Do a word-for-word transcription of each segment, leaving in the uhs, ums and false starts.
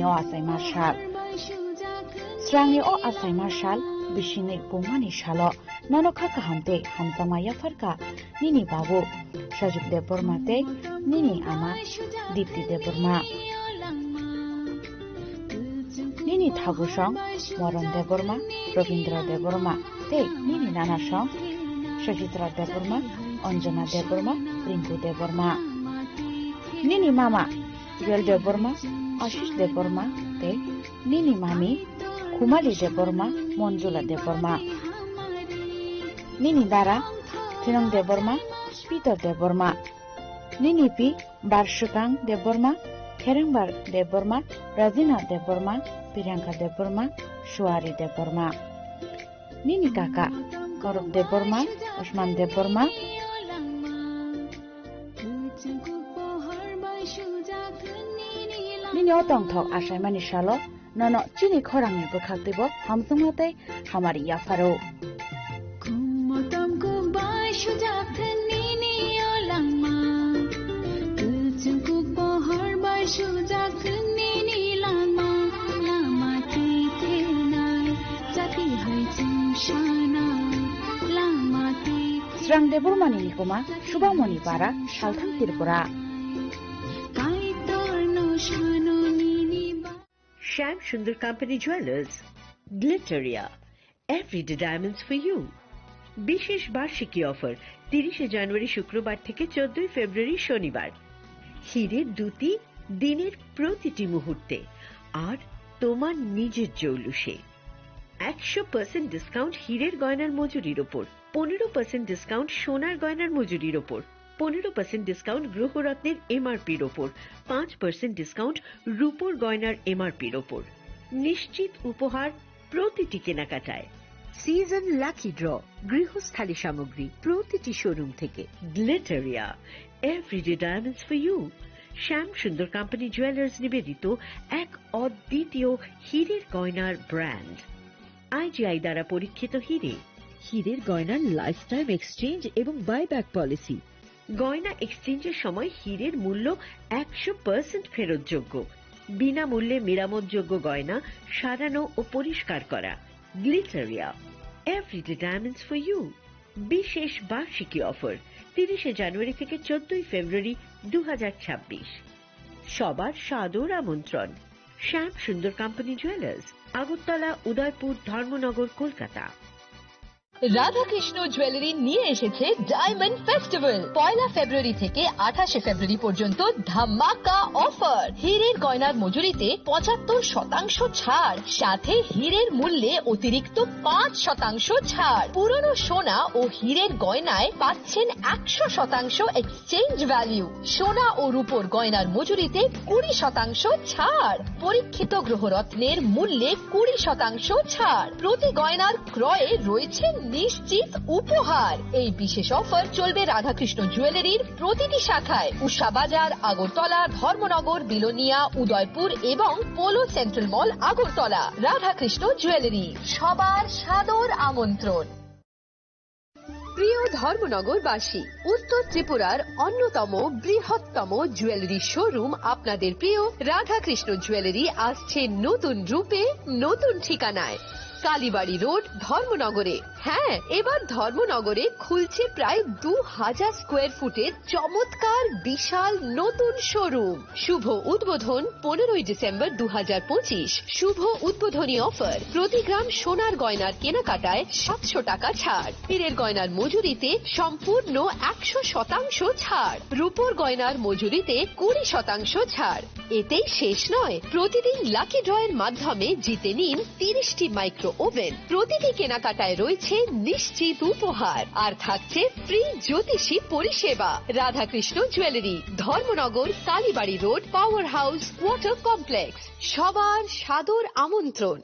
O achaima sal. Srangni o achaima sal, bisingni bumani salo nono kha kaham tei hamjakma yapharkha nini babu Sajok Debbarma tei nini ama Dipti Debbarma. Nini thagosong Moron Debbarma, Robindra Debbarma tei nini nanasong Sachitra Debbarma, Anjana Debbarma, Rinku Debbarma. Nini mama Joel Debbarma, Ashish Debbarma tei nini mami Khumali Debbarma, Monjula Debbarma. Nini dara Thinong Debbarma, Peter Debbarma. Nini pi Barshikang Debbarma, Kherengbar Debbarma, Rajina Debbarma, Priyanka Debbarma, Suari Debbarma. Nini kaka Gaurav Debbarma, Usman Debbarma. Nini o tongthok achaimani salo nono chini khorangni bwkhak teibo hamjakma tei hamari yapharo. Khummo tamkuk bai sujak nini o langma. Kuchukuk pohor bai sujak nini langma. Lama twi tenai, jati hai chumsana. Lama twi Srang Debbarmani nikoma, Subamoni Para, Salthang Tripura. Kaitorno sano nini ba- Shyam Sundar Company Jewelers, Glitteria, Everyday Diamonds for You. বিশেষ বার্ষিকী অফার, তিরিশে জানুয়ারি শুক্রবার থেকে চোদ্দই ফেব্রুয়ারি শনিবার। হীরের দ্যুতি দিনের প্রতিটি মুহূর্তে, আর তোমার নিজের জৌলুসে। একশো পার্সেন্ট ডিসকাউন্ট হীরের গয়নার মজুরির ওপর, পনেরো পার্সেন্ট ডিসকাউন্ট সোনার গয়নার মজুরির ওপর, পনেরো পার্সেন্ট ডিসকাউন্ট গ্রহরত্নের এমআরপির ওপর, পাঁচ পার্সেন্ট ডিসকাউন্ট রূপোর গয়নার এমআরপির ওপর। নিশ্চিত উপহার প্রতিটি কেনাকাটায়। সিজন লাকি ড্র, গৃহস্থালী সামগ্রী প্রতিটি শোরুম থেকে। গ্লিটারিয়া, Everyday Diamonds for You। শ্যাম সুন্দর কোম্পানি জুয়েলার্স নিবেদিত এক অদ্বিতীয় হীরের গয়নার ব্র্যান্ড। আইজিআই দ্বারা পরীক্ষিত হীরে। হীরের গয়নার লাইফ টাইম এক্সচেঞ্জ এবং বাইব্যাক পলিসি। গয়না এক্সচেঞ্জের সময় হীরের মূল্য একশো পার্সেন্ট ফেরতযোগ্য। বিনামূল্যে মেরামতযোগ্য গয়না সারানো ও পরিষ্কার করা। গ্লিটারিয়া, Everyday Diamonds for You। বিশেষ বার্ষিকী অফার, তিরিশে জানুয়ারি থেকে চোদ্দই ফেব্রুয়ারি দু হাজার ছাব্বিশ। সবার সাদর আমন্ত্রণ। শ্যাম সুন্দর কোম্পানি জুয়েলার্স, আগরতলা, উদয়পুর, ধর্মনগর, কলকাতা। রাধাকৃষ্ণ জুয়েলারি নিয়ে এসেছে ডায়মন্ড ফেস্টিভ্যাল। পয়লা ফেব্রুয়ারি থেকে আঠাশে ফেব্রুয়ারি পর্যন্ত ধামাকা অফার। হীরের গয়নার মজুরিতে পঁচাত্তর শতাংশ ছাড়, সাথে হীরের মূল্যে অতিরিক্ত পাঁচ শতাংশ ছাড়। পুরনো সোনা ও হীরের গয়নায় পাচ্ছেন একশো শতাংশ এক্সচেঞ্জ ভ্যালু। সোনা ও রূপোর গয়নার মজুরিতে কুড়ি শতাংশ ছাড়। পরীক্ষিত গ্রহরত্নের মূল্যে কুড়ি শতাংশ ছাড়। প্রতি গয়নার ক্রয়ে রয়েছে নিশ্চিত উপহার। এই বিশেষ অফার চলবে রাধাকৃষ্ণ জুয়েলারির প্রতিটি শাখায়, উষা বাজার, আগরতলা, ধর্মনগর, বিলোনিয়া, উদয়পুর এবং পোলো সেন্ট্রাল মল, আগরতলা। রাধাকৃষ্ণ জুয়েলারি, সবার সাদর আমন্ত্রণ। প্রিয় ধর্মনগরবাসী, উত্তর ত্রিপুরার অন্যতম বৃহত্তম জুয়েলারি শোরুম আপনাদের প্রিয় রাধাকৃষ্ণ জুয়েলারি আসছে নতুন রূপে, নতুন ঠিকানায়। কালীবাড়ি রোড, ধর্মনগরে। হ্যাঁ, এবার ধর্মনগরে খুলছে প্রায় দু হাজার স্কোয়ার ফুটের চমৎকার বিশাল নতুন শোরুম। শুভ উদ্বোধন পনেরোই ডিসেম্বর দু হাজার পঁচিশ। শুভ উদ্বোধনী অফার, প্রতি গ্রাম সোনার গয়নার কেনাকাটায় সাতশো টাকা ছাড়, হীরের গয়নার মজুরিতে সম্পূর্ণ একশো শতাংশ ছাড়, রূপোর গয়নার মজুরিতে কুড়ি শতাংশ ছাড়। এতেই শেষ নয়, প্রতিদিন লাকি ড্রয়ের মাধ্যমে জিতে নিন তিরিশটি মাইক্রো ওভেন। প্রতিটি কেনাকাটায় রয়েছে নিশ্চিত উপহার, আর থাকছে ফ্রি জ্যোতিষী পরিষেবা। Radhakrishna jewellery, Dharmanagar, Kalibari road, power house, water complex. সবার সাদর আমন্ত্রণ।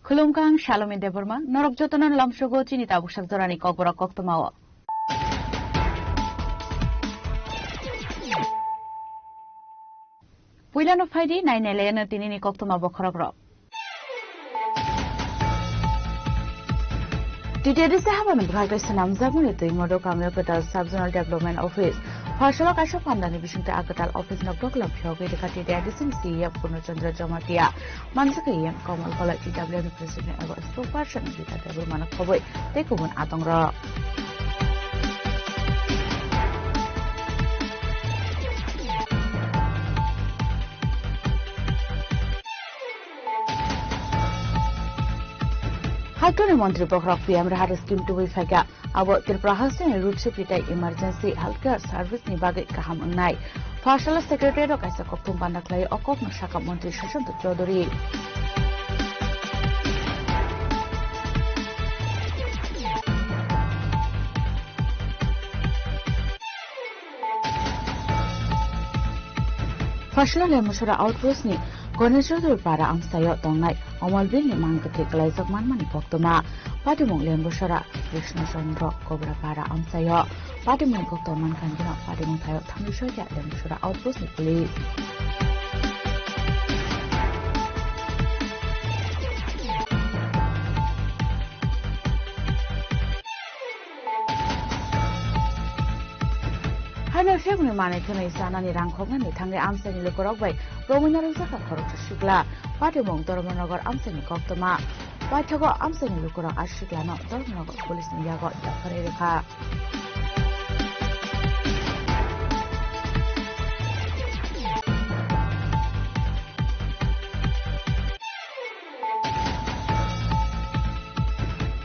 Khulumkha ang Salome Debbarma, norok jotono lamsogo chini tabuksak jorani kokborok koktwmao. Puilano phaidi, nai nai laiano tinini koktwma bokhorokrok. T T A D C habani bwkhak tei swnamjakmani twi modo kamio kwtal Sub Zonal Development Office. Pharsalo kaisa pandani bisingtwi a kwtal office no doglam phiyogwi rwkha T T A D C ni C E M Purno Chandra Jamatia. Manjakha E M Kamal Kolai, T W F ni President abo Spokesperson Gita Debbarmano khobwi tei kubun atongrok. Haktorni montri bokhorok P M Rahar scheme tubui phaikha. Abo Tripura hasteni road safety tei emergency healthcare service ni bagwi kaham wngnai. Pharsalo secretariat o kaisa kokthum banda khlai o kokno sakha montri Sushant Chowdhury. Pharsalo Lembusora outpost ni Ganesh Chowdhury para amchaio tongnai Omal Bill ni mang kwthwi kwlaijak manmani koktwma. Patimung Lembusora Krishna Chandra Kobra para amchaio. Patimung ni koktwma mankha hwnkheno patimung thaio thangwi soikha Lembusora outpost ni police. Haino seboni manwi khwnwi chanani rang khoknani thangwi amchaini lukurok bai romwina rwjakha khoroksa sikla. Patimung Dharmanagar amchaini koktwma. Paithago amchaini lukurok a siklano Dharmanagar police ni yago yapharwi rwkha.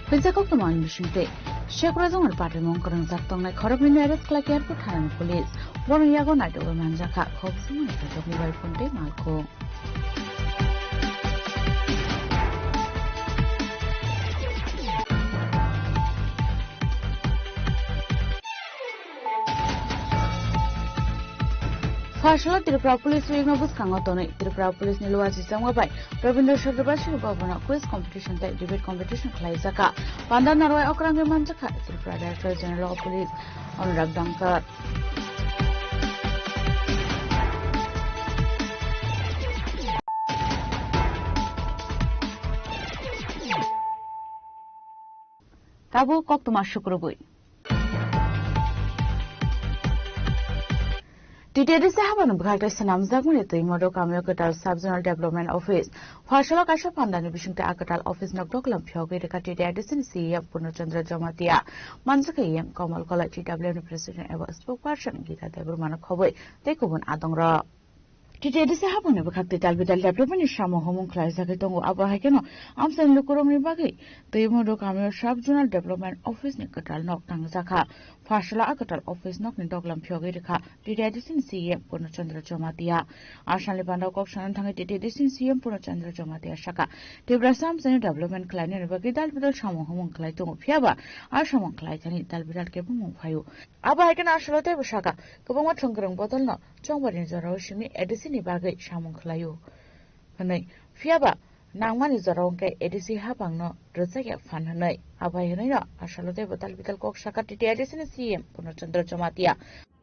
Phinsa koktwmani bisingtwi Shekhura Jongni patimung kwrwngjak tongnai khoroknwino arrest khlaikha Airport thanani police. Borokni yago naitugwi manjakha, khok swngmani kaitor mobile phone tei malkhung. Pharsalo Tripura Police Week no bwskango tonwi Tripura Police ni luwa chichangma bai Rabindra Chakrabarty Bhavan o quiz competition tei debate competition khlaijakha. Panda narwai okrangwi manjakha Tripura Director General of Police Anurag Dangkar. Tabuk koktwma sukrubwi. T T A D C habani bwkhak tei swnamjakmani twi modo kamio kwtal Sub Zonal Development Office. Pharsalo kaisa pandani bisingtwi a kwtal office no doglam phiyogwi rwkha T T A D C ni C E M Purno Chandra Jamatia. Manjakha E M Kamal Kolai, T W F ni President abo Spokesperson Gita Debbarmano khobwi tei kubun adongrok. T T A D C habangni bwkhak twi tal bidal development ni samung humung khlaijagwi tongo. Abo hai kheno amchaini lukurokni bagwi twi modo kamio Sub Zonal Development Office ni kwtal nok tangjakha. Pharsalo a kwtal office nokni doglam phiyogwi rwkha T T A D C ni C E M Purno Chandra Jamatia. Asalni panda kok sanani thangwi T T A D C ni C E M Purno Chandra Jamatia sakha, Tiprasa amchaini development khlainani bagwi tal bidal samung humung khlai tongo, phiyaba a samung khlaithani tal bidal kebo mung phaio. Abo hai kheno asalo teibo sakha, kwbangma thwngkwrwng bodolno chongbarni jorao simi A D C ni bagwi samung khlaio hwnwi. Phiyaba nangmani jorao hwnkhe A D C habangno rwchak ya phan hwnwi. Abo hai hwnwino asalo teibo tal bidal kok sakha T T A D C ni C E M Purno Chandra Jamatia.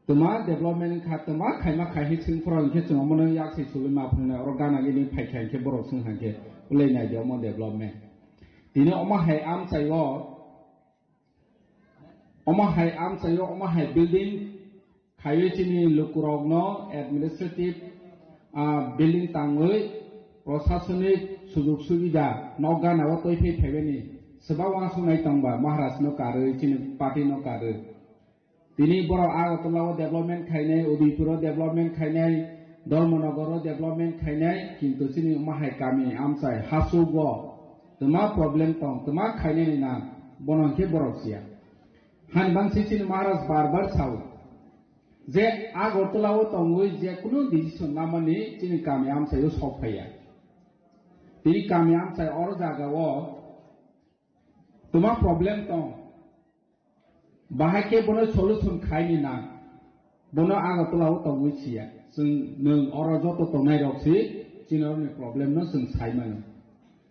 Twma development wngkha, twma khaima khai hi chwng phoro hinkhe chwng omono yak se chugui ma phunuknai, oro gana gini phaikha hinkhe borok chwng hainkhe ulai naidi omo development. Tini omo hai amchaio Omo hai amchaio, omo hai building khaiwi chini lukurokno administrative, ah, building tangwi prosasonik sujug subida nok gana o twi phai phaibani swbak uansuknai tongba Maharaj no karwi chini party no karwi. Tini borok Agartala o development khainai, Udaipur o development khainai, Dharmanagar o development khainai, kintu chini omo hai kami amchai hasugo twma problem tong, twma khainani nang, bono hinkhe borok siya. Hani bangsi chini Maharaj bar bar sao je Agartala o tongwi je kunu decision lamani chini kami amchai o sok phaiya. Tini kami amchai oro jaga o twma problem tong. Bahai khe bono solution khaini nang. Bono Agartala o tongwi siya. Chwng nwng oro joto tongnai rok si chini oroni problem no chwng sai mano.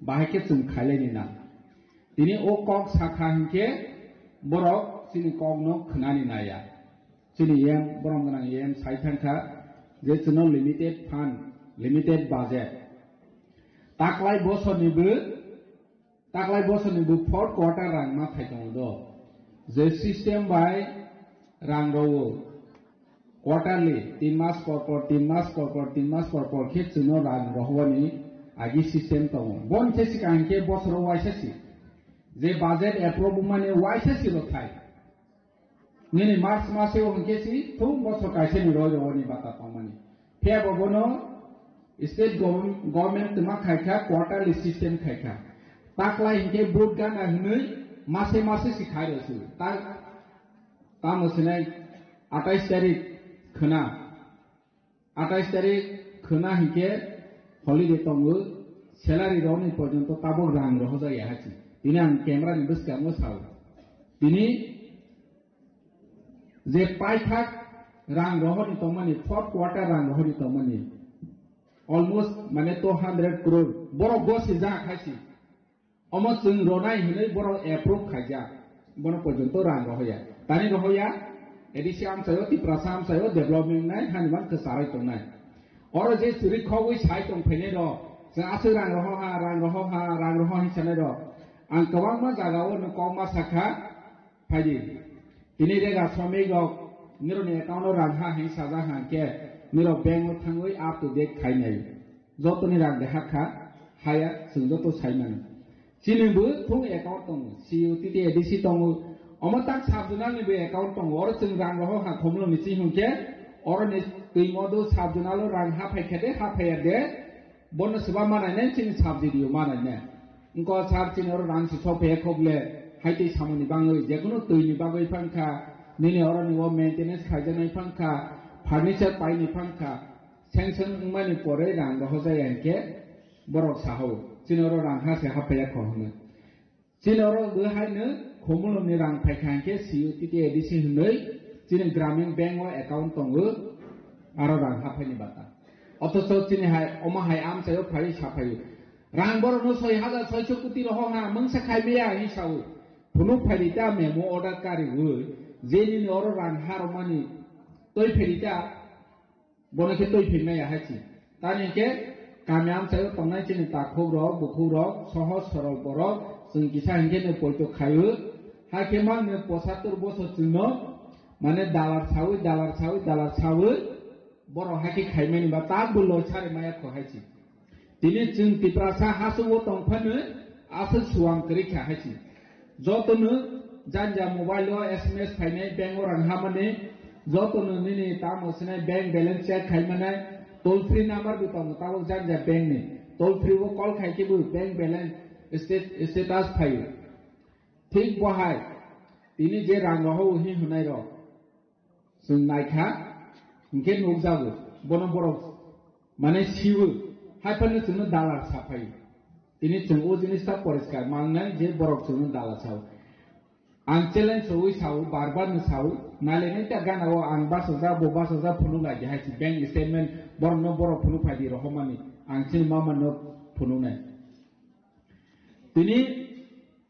Bahai khe chwng khailai ni nang. Tini o kok sakha hinkhe borok chini kokno khwnani naya. Chini yem, borom gwnang yem sai thangkha je chwngno limited fund, limited budget. Taklai bosorni bo, taklai bosorni bo fourth quarter rang ma phai tongo do. Je system bai rang rwo, quarterly, tin mas por por, tin mas por por, tin mas por por khe chwngno rang rohorwani agi system tongo. Bon khe swkang khe bosoro waisa si. Je budget approve wngmani waisa si rwthai. Nini March mase o hwnkhe si thung bosor kaisa ni roi rwani bata tongmani. Phiya bo bono state govern-, government twma khaikha, quarterly system khaikha. Taklai hinkhe vote gana hwnwi mase mase si khai rw si. Ta-, tamo sinai atais tarik khwna. Atais tarik khwna hinkhe holiday tongo, salary rokni porjonto tabuk rang rohorjakya hai si. Tini ang camera ni bwskango sao. Tini je paithak rang rohorni tongmani, fourth quarter rang rohorni tongmani, almost mane two hundred crore borok gosijak hai si. Omo chwng ronai hinwi borok approve khaijak. Bono porjonto rang rohoya. Tani rohoya, A D C amchaio, Tiprasa amchaio development nai, hani man kwcharwi tongnai. Oro je chwrwi khogwi sai tong phainai rok, chwng aswk rang rohoha, rang rohoha, rang roho hin sanai rok. Ang kwbangma jagao nwng kokma sakha, phaidi. Tini rega sromik rok nirokni account o rang ha hin sajak ha khe, nirok bank o thangwi up to date khainai. Jotoni rang de hakha, haya, chwng joto saimano. Chini bo thung account tongo, C U T T A D C tongo. Omo tak sub zonal ni bo account tongo. Oro chwng rang roho ha khomlong ni chini hwnkhe, oro ni twi modo sub zonal o rang ha phai khe de, ha phai ya de, bono swba manai nai chini sub jidio manai nai. Wngkha sir chini oro rang si sok phai ya khok le, hai twi samani bangwi, jekunu twi ni bagwi phang kha, nini oro ni o maintenance khaijaknai phang kha, furniture pai ni phang kha, sanction wngmani pore rang roho jaya hinkhe borok sahao, chini oro rang ha se ha phai ya kho hwnwi. Chini oro bo haino khomulomni rang phaikha hinkhe C U T T A D C hinwi chini Gramin Bank o account tongo, aro rang haphaini bata. Othocho chini hai, omo hai amchaio phaiwi saphaio. Rang borokno soi hajar soiso koti rohorna mungsa khaimaya hinwi sao. Phunuk phaidi ta memo order kariwi, je nini oro rang harokmani toi phaidi ta, bono khe twi phirmaya hai si. Tani hinkhe kami amchaio tongnai chini takhuk rok, bukhuk rok, sohoj sorol borok, chwng kisa hinkhe no poito khaio. Hakhe mang no pochattor bosor chwngno, mane dalar sawi, dalar sawi, dalar sawi, borok hakhe khaimani ba tak bo loi sari maya kho hai si. Tini chwng Tiprasa hasteo tong phano aswk suang kwrwi kha hai si. Jotono janja mobile o S M S phainai, bank o rang hamani, jotono nini tamo sinai bank balance check khaimanai, toll free number bo tongo tabok janja bank ni. Toll free o call khai khe bo bank balance stat-, status phaio. Thik bo hai tini je rang rohao hi hwnai rok. Chwng naikha, hinkhe nukjago, bono borok, mane, siwo, haiphano chwngno dalar saphai. Tini chwng o jinis ta poriskar mangnai je borok chwngno dalar sao. Ang challenge sawi sao, bar bar no sao, nailainai ta gana o ang bachajak, bo bachajak phunuk lai de hai si bank statement, borokno borok phunuk phai di rohormani, ang chini mama no phunuknai. Tini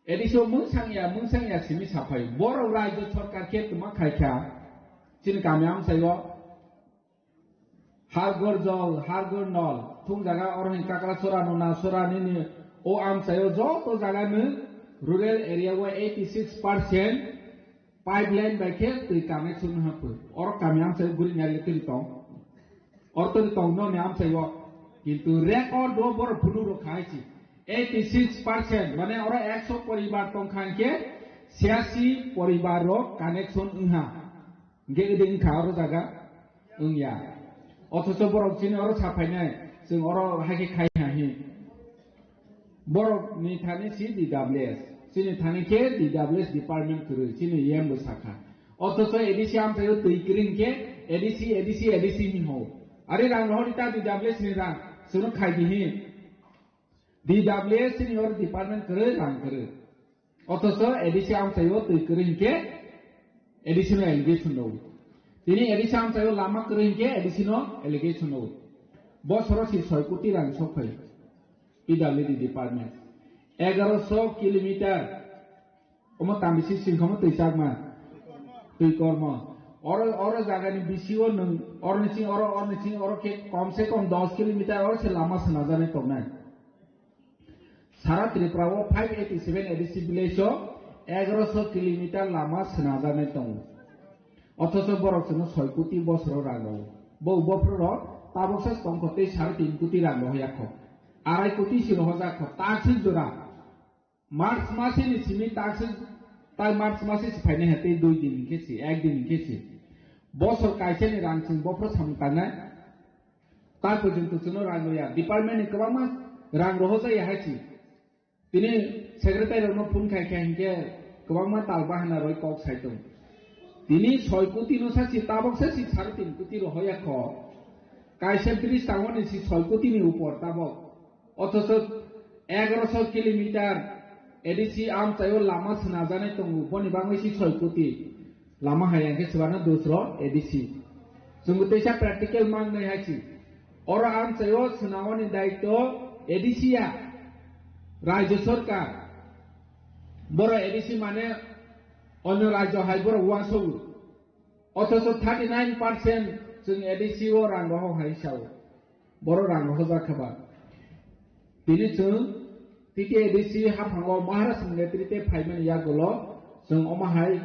A D C o mungsang ya, mungsang ya simi saphai. Borok rajyo sorkar khe tuma khaikha. Chini kami amchaio Har Ghar Jal, Har Ghar Nal, thung jaga oro ni Kakrasora, Nunasora nini o amchaio joto jaga ni rural area o eighty six percent pipeline bai khe twi connection hapwi. Oro kami amchaio guri nai twi tong. Ortoni tongno ni amchaio, kintu record o borok phunuk rok khai si eighty six percent, mane oro ekso poribar tong kha hinkhe siyasi poribar rok connection wngha. Hinkhe ede wngkha oro jaga wngya. Othocho borok chini oro saphainai, chwng oro haikhe khai ha hi. Borok ni thani si D W S. Chini thani khe D W S department kwrwi, chini E M bo sakha. Othocho A D C amchaio twi kwrwi hinkhe A D C, A D C, A D C hin ho. Ari rang rohordi ta D W S ni rang, chwngno khai di hi. D W S ni or department kwrwi rang kwrwi. Othocho A D C amchaio twi kwrwi hinkhe A D C no allegation rwo. Tini A D C amchaio lama kwrwi hinkhe A D C no allegation rwo. Bosoro si soi koti rang sok phai. P W D department. Egaroso kilometer. Omo tamisi singkhomo twi chakma. Twi kormo. Oro, oro jagani bisingo nwng, oroni sing, oro, oroni sing, oro khe kom se kom dos kilometer oro se lama swnajani tongnai. Sara Tripura o five eighty seven A D C village o egaroso kilometer lama swnajani tongo. Othocho borok chwngno soi koti bosoro rang rwo. Bo bophuru rok tabuksa tongkho tei sare tin koti rang rohya kho. Arai koti si rohojak kho, takswk jora. March masini simi takswk, tai March masi si phainai hai tei dui din hinkhe si, ek din hinkhe si. Bosor kaisani rang chwng bophuru samung tangnai. Tai pojong to chwngno rang roya. Department ni kwbangma rang rohojaya hai si. Tini secretary rokno phone khai khe hinkhe kwbangma tal bahana roi kok sai tong. Tini soi koti no sa si tabok sa si sare tin koti rohoya kho. Kaisa bridge tangmani si soi koti ni upor tabok. Othocho egaroso kilometer A D C amchaio lama swnajani tongo, boni bagwi si soi koti. Lama hai hwnkhe swbano dusro A D C. Chwngbo teisa practical mangnai hai si. Oro amchaio swnamani daityo A D C ya. Rajya Sarkar. Boro A D C mane onyo rajyo hai borok uansukgo. Othocho thirty nine percent chwng A D C o rang rohok hai sao. Boro rang rohojak kha ba. Tini chwng T T A D C haphango Maharaj ni netrite phaimani yagulo chwng omo hai,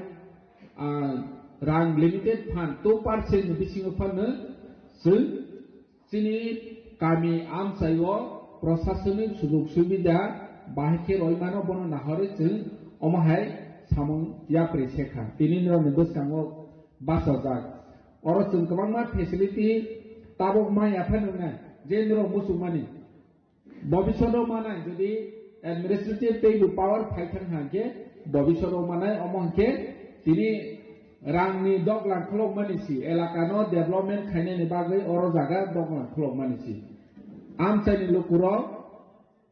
ah, rang limited fund two percent ni bisingo phano chwng chini kami amchaio prosasonik sujog subida bahai khe roi mano, bono nahorwi chwng omo hai samung yapri se kha. Tini norokni bwskango bachajak. Oro chwng kwbangma facility tabok maya phano wngnai, je norok muchungmani. Bobiswt o manai, jodi administrative tei bo power phai thang hang khe, bobiswt o manai, omo hwn khe tini rang ni doglang khulok mani si, elaka no development khainani bagwi oro jaga doglang khulok mani si. Amchaini lukurok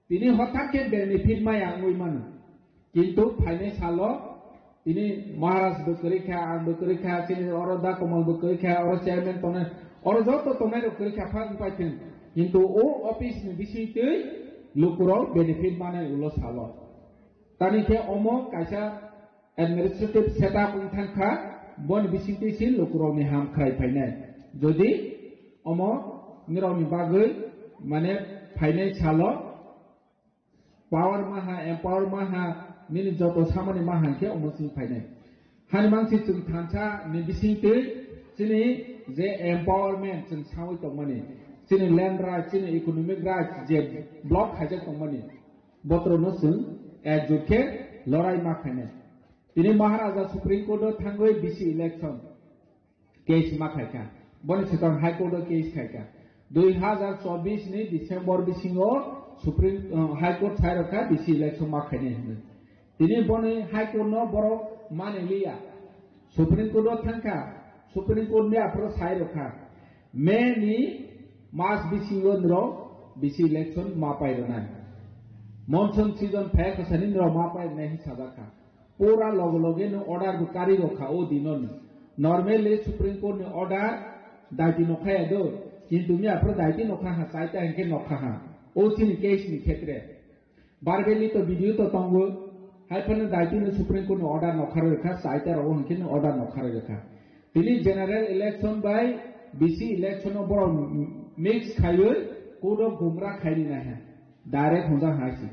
tini hothat khe benefit maya wngwi mano. Kintu phainai salo tini Maharaj bo kwrwi kha, ang bo kwrwi kha, chini oro Da Komal bo kwrwi kha, oro chairman tongnai, oro joto tongnai rok kwrwi kha, phang pai thung. Kintu o office ni bising twi lukurok benefit manai ulo salo. Tani khe omo kaisa administrative setup wng thang kha, boni bising twi si lukurok ni ham khrai phainai. Jodi omo nirok ni bagwi mane phainai salo, power maha, empower maha, nini joto samani maha hwnkhe omo chini phainai. Hani mangsi chwng thansa ni bisingtwi chini je empowerment chwng sawi tongmani, chini land right, chini economic right je block khaijak tongmani, botrokno chwng ekjut khe lorai ma khainai. Tini Maharaja Supreme Court o thangwi B C election case ma khai kha. Boni swkang High Court o case khai kha. Dui hazar chobbish ni December bisingo Supreme, uh, High Court sai rw kha B C election ma khainai hwnwi. Tini boni High Court no borok mani liya. Supreme Court o thang kha. Supreme Court ni aphuru sai rw kha. May ni mas bisingo nirok B C election ma pai rwnai. Monsoon season phai khasani nirok ma pai rwnai hin sajak kha. Pura loge loge no order bo kari rokha o dino no. Normally Supreme Court ni order daiti nokha ya do, kintu mi aphuru daiti nokha ha, chaita hingke nokha ha. O chini case ni khetre. Barbeli to video to tongo, hai phano daiti no Supreme Court ni order nokha rokha, chaita rogo hingke no order nokha rokha. Tini general election bai B C election o borok mix khaiwi court o gumra khaini naiha. Direct hongjak hai si.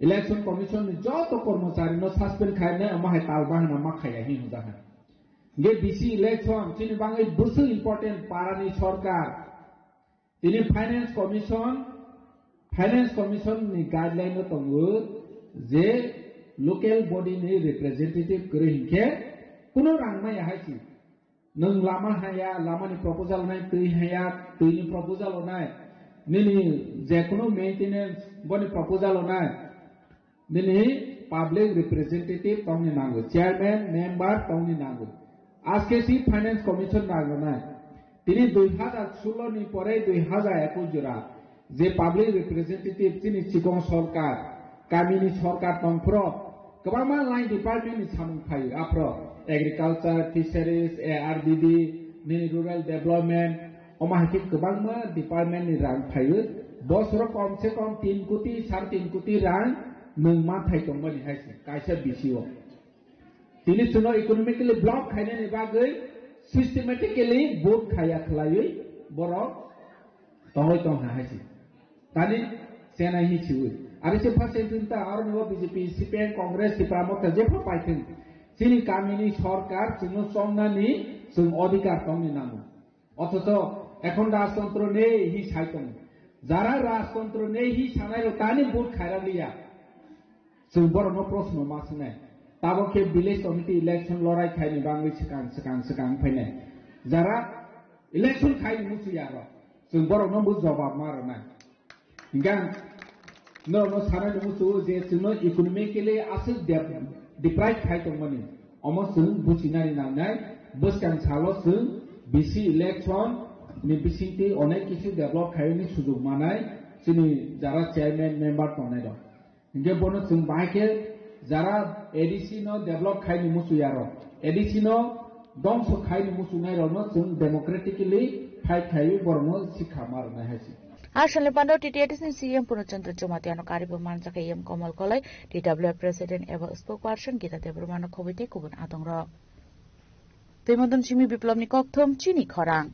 Election Commission ni joto kormochari no suspend khainai, omo hai tal bahana ma khaiya hi hwnjak hai. Hingke B C election chini bangwi bwswk important para ni sorkar. Tini Finance Commission, Finance Commission ni guideline no tongo je local body ni representative kwrwi hinkhe kuno rang maya hai si. Nwng lama haya, lama ni proposal nai, twi haya, twi ni proposal o nai, nini jekunu maintenance boni proposal o nai, nini public representative tongni nango, chairman, member tongni nango. Aske si Finance Commission nango nai. Tini dui hazar solo ni pore dui hazar ekus jora. Je public representative chini chikon sorkar, kamini sorkar tongphro, kwbangma line department ni samung phaio, aphro agriculture, fisheries, A R D D, nini rural development, omo hai khe kwbangma department ni rang phaio, Bosoro kom se kom tin koti, sare tin koti rang nwng manthai tongmani hai se kaisa B C O. Tini chwngno economically block khainani bagwi systematically vote khaiya khwlaiwi borok tongwi tong ha hai se. Tani chenai hi siwi. Ari se first entry ta aro no B J P, C P M, Congress, Tipra Motha jepho paithwng. Chini kamini sorkar chwngno chongnani chwng odhikar tongni nango. Othocho ekhon rajtontro nei hi sai tongo. Jara rajtontro nei hi sanai rok tani vote khairaliya. Chwng borokno proshno ma swngnai. Tabok khe village committee election lorai khaini bangwi swkang, swkang, swkang phainai. Jara election khaini muchuyarok. Chwng borokno bo jobab ma rwnai. Hingkhe ang norokno sanai muchungo je chwngno economically aswk dep-, deprive khai tongmani. Omo chwng buchinani nangnai, bwskang salo chwng B C election ni bisingtwi onek kisu develop khaiyani sujuk manai chini jara chairman member tongnai rok. Hingke bono chwng bahai khe jara A D C no develop khaini muchuyarok, A D C no dongso khaini muchunai rokno chwng democratically fight khaiwi borokno sikha ma rwnai hai se. Aswkni pando T T A D C ni C E M Purno Chandra Jamatia no karibo manjak E M Komal Kolai, T W F President eba Spokesperson Gita Debbarma no khobwi tei kubun adong rok. Tei modon simi Biplobni kokthom chini khorang.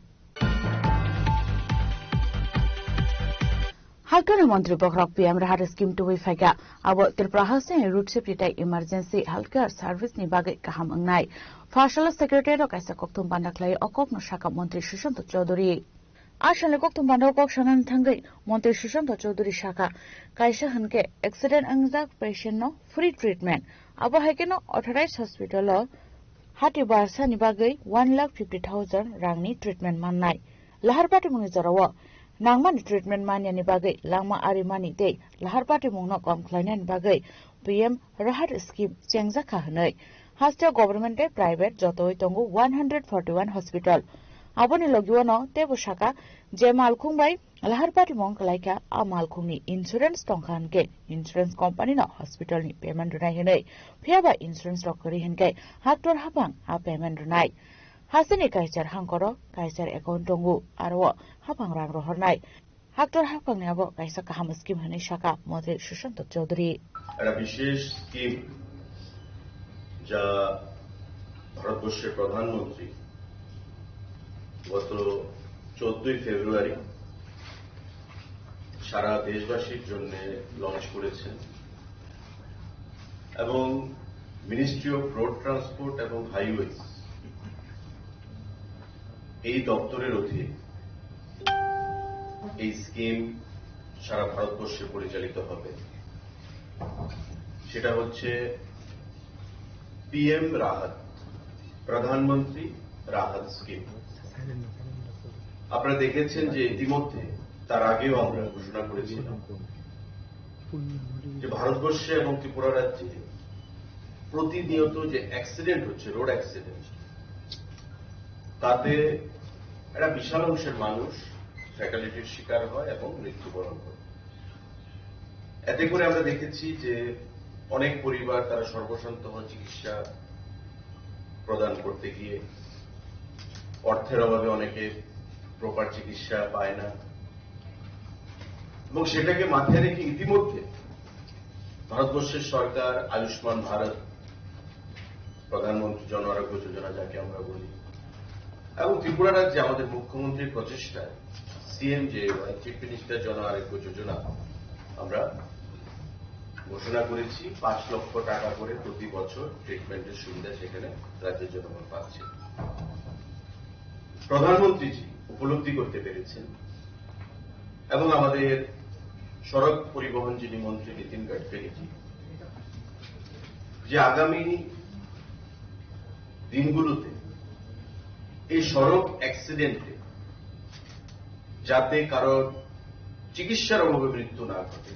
Haktorni montri bokhorok P M Rahat scheme tubui phaikha. Abo Tripura House ni road safety tei emergency healthcare service ni bagwi kaham wngnai. Pharsalo secretary rok kaisa kokthom panda khlai o kokno sakha montri Sushant Chowdhury. A salni kokthum panda o kok sanani thangwi montri Sushant Chowdhury sakha, kaisa hinkhe accident wngjak patient no free treatment. Abo hai kheno authorized hospital o hati barsa ni bagwi one lakh fifty thousand rang ni treatment mannai. Lahar patimung ni jora o nangmani treatment manya ni bagwi langma ari mani tei lahar patimung no kom khlaina ni bagwi P M Rahat scheme chengjak kha hwnwi. Hasteo government tei private jotoi tongo one hundred forty one hospital. Aboni logi o no teibo sakha je malkhung bai lahar patimung khlai kha, a malkhung ni insurance tong kha hwnkhe insurance company no hospital ni payment rwnai hwnwi. Phiya ba insurance rok kwrwi hwnkhe haktor haphang a payment rwnai. Hasteni kaichar hangkoro kaichar account tongo, aro o haphang rang rohornai. Haktor haphangni abo kaisa kaham scheme hwnwi sakha montri Sushant Chowdhury. একটা বিশেষ স্কিম যা ভারতবর্ষের প্রধানমন্ত্রী গত চোদ্দই ফেব্রুয়ারি সারা দেশবাসীর জন্য লঞ্চ করেছেন এবং মিনিস্ট্রি অফ রোড ট্রান্সপোর্ট এবং হাইওয়েজ এই দপ্তরের অধীনে এই স্কিম সারা ভারতবর্ষে পরিচালিত হবে। সেটা হচ্ছে পিএম রাহাত, প্রধানমন্ত্রী রাহাত স্কিম। আপনারা দেখেছেন যে ইতিমধ্যে তার আগেও আমরা ঘোষণা করেছিলাম যে ভারতবর্ষে এবং ত্রিপুরা রাজ্যে প্রতিনিয়ত যে অ্যাক্সিডেন্ট হচ্ছে, রোড অ্যাক্সিডেন্ট, তাতে একটা বিশাল অংশের মানুষ ফ্যাটালিটির শিকার হয় এবং মৃত্যুবরণ করে। এতে করে আমরা দেখেছি যে অনেক পরিবার তারা সর্বস্বান্ত হয় চিকিৎসা প্রদান করতে গিয়ে, অর্থের অভাবে অনেকে প্রপার চিকিৎসা পায় না। এবং সেটাকে মাথায় রেখে ইতিমধ্যে ভারতবর্ষের সরকার আয়ুষ্মান ভারত, প্রধানমন্ত্রী জন আরোগ্য যোজনা যাকে আমরা বলি, এবং ত্রিপুরা রাজ্যে আমাদের মুখ্যমন্ত্রীর প্রচেষ্টায় সিএমজেএওয়াই, চিফ মিনিস্টার জন আরোগ্য যোজনা আমরা ঘোষণা করেছি। পাঁচ লক্ষ টাকা করে প্রতি বছর ট্রিটমেন্টের সুবিধা সেখানে রাজ্যের জনগণ পাচ্ছে। প্রধানমন্ত্রীজি উপলব্ধি করতে পেরেছেন এবং আমাদের সড়ক পরিবহন যিনি মন্ত্রী নীতিন গাডকারিজি যে আগামী দিনগুলোতে এই সড়ক অ্যাক্সিডেন্টে যাতে কারোর চিকিৎসার অভাবে মৃত্যু না ঘটে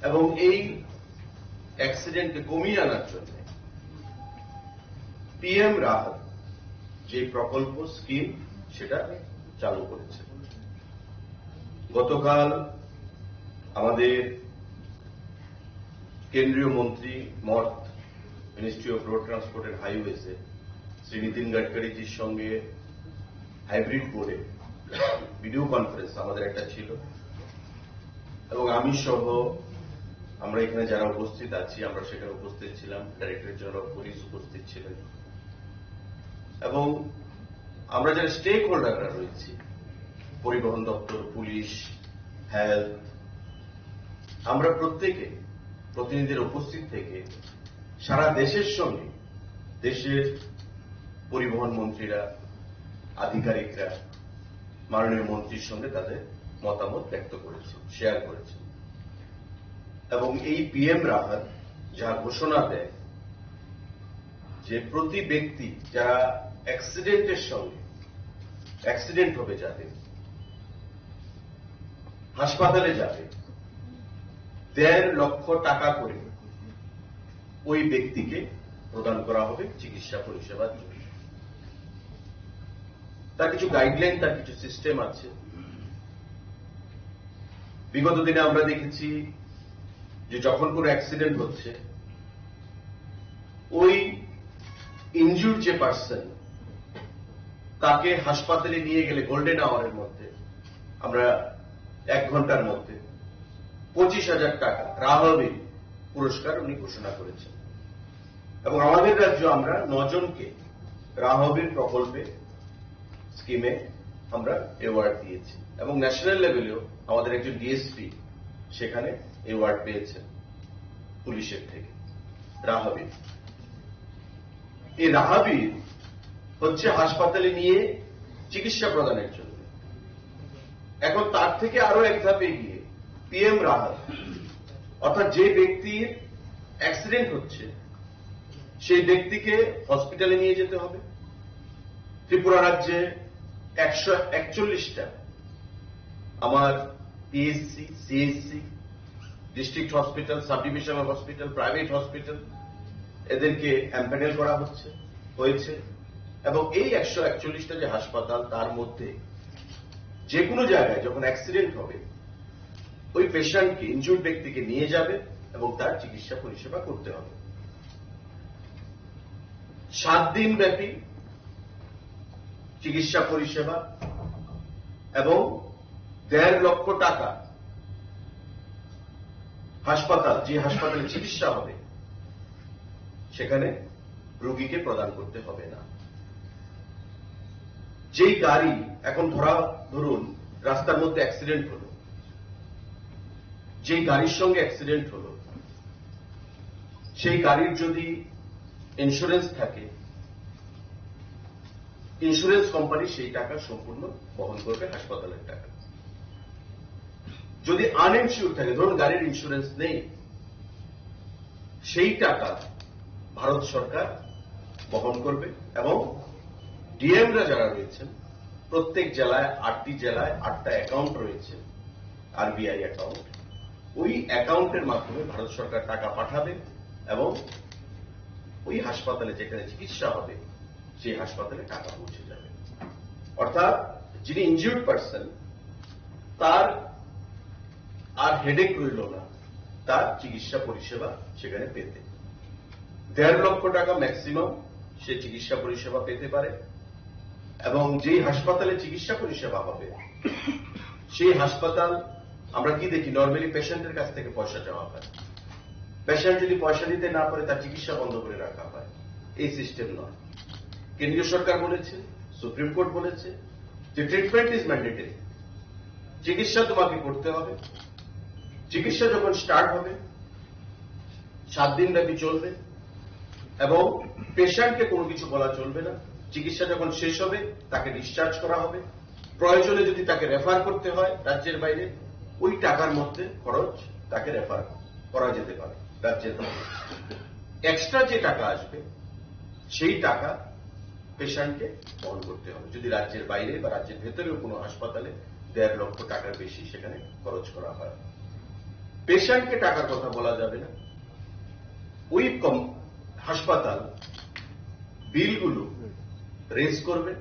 এবং এই অ্যাক্সিডেন্টকে কমিয়ে আনার জন্য পিএম রাহাত যে প্রকল্প, স্কিম, সেটা চালু করেছে। গতকাল আমাদের কেন্দ্রীয় মন্ত্রী মর্ত, ministry of road transport and হাইওয়েজে শ্রী নীতিন গাডকারিজির সঙ্গে হাইব্রিড মোডে ভিডিও কনফারেন্স আমাদের একটা ছিল। এবং আমি সহ আমরা এখানে যারা উপস্থিত আছি, আমরা সেখানে উপস্থিত ছিলাম, ডাইরেক্টর জেনারেল অফ পুলিশ উপস্থিত ছিলেন, এবং আমরা যারা স্টেক হোল্ডাররা রয়েছি, পরিবহন দপ্তর, পুলিশ, হেলথ, আমরা প্রত্যেকে প্রতিনিধিরা উপস্থিত থেকে সারা দেশের সঙ্গে দেশের পরিবহন মন্ত্রীরা, আধিকারিকরা মাননীয় মন্ত্রীর সঙ্গে তাদের মতামত ব্যক্ত করেছেন, শেয়ার করেছেন। এবং এই পিএম রাহাত যা ঘোষণা দেয় যে প্রতি ব্যক্তি যারা অ্যাক্সিডেন্টের সঙ্গে, অ্যাক্সিডেন্ট হবে যাদের, হাসপাতালে যাবে, দেড় লক্ষ টাকা করে ওই ব্যক্তিকে প্রদান করা হবে চিকিৎসা পরিষেবার জন্য। তার কিছু গাইডলাইন, তার কিছু সিস্টেম আছে। বিগত দিনে আমরা দেখেছি যে যখন কোনো অ্যাক্সিডেন্ট হচ্ছে, ওই ইনজুর্ড যে পার্সন, তাকে হাসপাতালে নিয়ে গেলে গোল্ডেন আওয়ারের মধ্যে, আমরা এক ঘন্টার মধ্যে পঁচিশ হাজার টাকা রাহবির পুরস্কার উনি ঘোষণা করেছেন। এবং আমাদের রাজ্য আমরা নজনকে রাহবির প্রকল্পে, স্কিমে আমরা অ্যাওয়ার্ড দিয়েছি। এবং ন্যাশনাল লেভেলেও আমাদের একজন ডিএসপি সেখানে অ্যাওয়ার্ড পেয়েছেন পুলিশের থেকে, রাহবির। এই রাহবির হচ্ছে হাসপাতালে নিয়ে চিকিৎসা প্রদানের জন্য। এখন তার থেকে আরো এক ধাপ এগিয়ে পিএম রাহাত, অর্থাৎ যে ব্যক্তির অ্যাক্সিডেন্ট হচ্ছে, সেই ব্যক্তিকে হসপিটালে নিয়ে যেতে হবে। ত্রিপুরা রাজ্যে একশো একচল্লিশটা আমার PHC, CHC, district hospital, sub divisional hospital, private hospital, এদেরকে এমপ্যানেল করা হচ্ছে, হয়েছে। এবং এই একশো একচল্লিশটা যে হাসপাতাল, তার মধ্যে যে কোনো জায়গায় যখন অ্যাক্সিডেন্ট হবে, ওই পেশেন্টকে, ইনজুর্ড ব্যক্তিকে নিয়ে যাবে এবং তার চিকিৎসা পরিষেবা করতে হবে। সাত দিন ব্যাপী চিকিৎসা পরিষেবা এবং দেড় লক্ষ টাকা হাসপাতাল, যে হাসপাতালে চিকিৎসা হবে, সেখানে রোগীকে প্রদান করতে হবে না। যেই গাড়ি এখন ধরা, ধরুন, রাস্তার মধ্যে অ্যাক্সিডেন্ট হলো, যেই গাড়ির সঙ্গে অ্যাক্সিডেন্ট হলো, সেই গাড়ির যদি ইন্স্যুরেন্স থাকে, ইন্স্যুরেন্স কোম্পানি সেই টাকা সম্পূর্ণ বহন করবে, হাসপাতালের টাকা। যদি আনইনসিওর থাকে, ধরুন গাড়ির ইন্স্যুরেন্স নেই, সেই টাকা ভারত সরকার বহন করবে। এবং ডিএমরা যারা রয়েছেন, প্রত্যেক জেলায়, আটটি জেলায় আটটা অ্যাকাউন্ট রয়েছে, আরবিআই অ্যাকাউন্ট। ওই অ্যাকাউন্টের মাধ্যমে ভারত সরকার টাকা পাঠাবে এবং ওই হাসপাতালে যেখানে চিকিৎসা হবে, সেই হাসপাতালে টাকা পৌঁছে যাবে। অর্থাৎ যিনি ইনজিউর্ড পার্সন, তার আর হেডেক রইল না তার চিকিৎসা পরিষেবা সেখানে পেতে। দেড় লক্ষ টাকা ম্যাক্সিমাম সে চিকিৎসা পরিষেবা পেতে পারে। এবং যেই হাসপাতালে চিকিৎসা পরিষেবা হবে, সেই হাসপাতাল, আমরা কি দেখি, নর্মালি পেশেন্টের কাছ থেকে পয়সা চাওয়া হয়। পেশেন্ট যদি পয়সা দিতে না পারে, তার চিকিৎসা বন্ধ করে রাখা হয়। এই সিস্টেম নয়। কেন্দ্রীয় সরকার বলেছে, সুপ্রিম কোর্ট বলেছে যে ট্রিটমেন্ট ইজ ম্যান্ডেটরি, চিকিৎসা তোমাকে করতে হবে। চিকিৎসা যখন স্টার্ট হবে, সাত দিন ব্যাপী চলবে এবং পেশেন্টকে কোনো কিছু বলা চলবে না। চিকিৎসা যখন শেষ হবে, তাকে ডিসচার্জ করা হবে। প্রয়োজনে যদি তাকে রেফার করতে হয় রাজ্যের বাইরে, ওই টাকার মধ্যে খরচ তাকে রেফার করা যেতে পারে রাজ্যের বাইরে। এক্সট্রা যে টাকা আসবে, সেই টাকা পেশেন্টকে বহন করতে হবে, যদি রাজ্যের বাইরে বা রাজ্যের ভেতরেও কোনো হাসপাতালে দেড় লক্ষ টাকার বেশি সেখানে খরচ করা হয়। পেশেন্টকে টাকার কথা বলা যাবে না। ওই কম হাসপাতাল বিলগুলো রেজ করবে।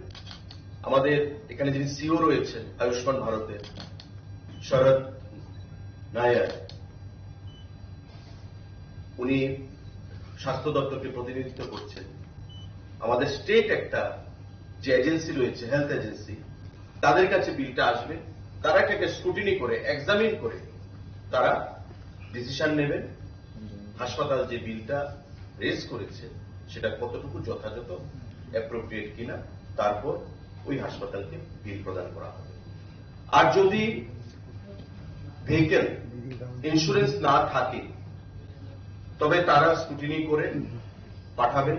আমাদের এখানে যিনি সিও রয়েছেন আয়ুষ্মান ভারতের, শরৎ নায়ার, উনি স্বাস্থ্য দপ্তরকে প্রতিনিধিত্ব করছেন। আমাদের স্টেট একটা যে এজেন্সি রয়েছে, হেলথ এজেন্সি, তাদের কাছে বিলটা আসবে, তারা এটাকে স্ক্রুটিনি করে, এক্সামিন করে, তারা ডিসিশন নেবেন হাসপাতাল যে বিলটা রেজ করেছে সেটা কতটুকু যথাযথ, অ্যাপ্রোপ্রিয়েট কিনা, তারপর ওই হাসপাতালকে বিল প্রদান করা হবে। আর যদি ভেহিকেল ইন্স্যুরেন্স না থাকে, তবে তারা স্ক্রুটিনি করে পাঠাবেন।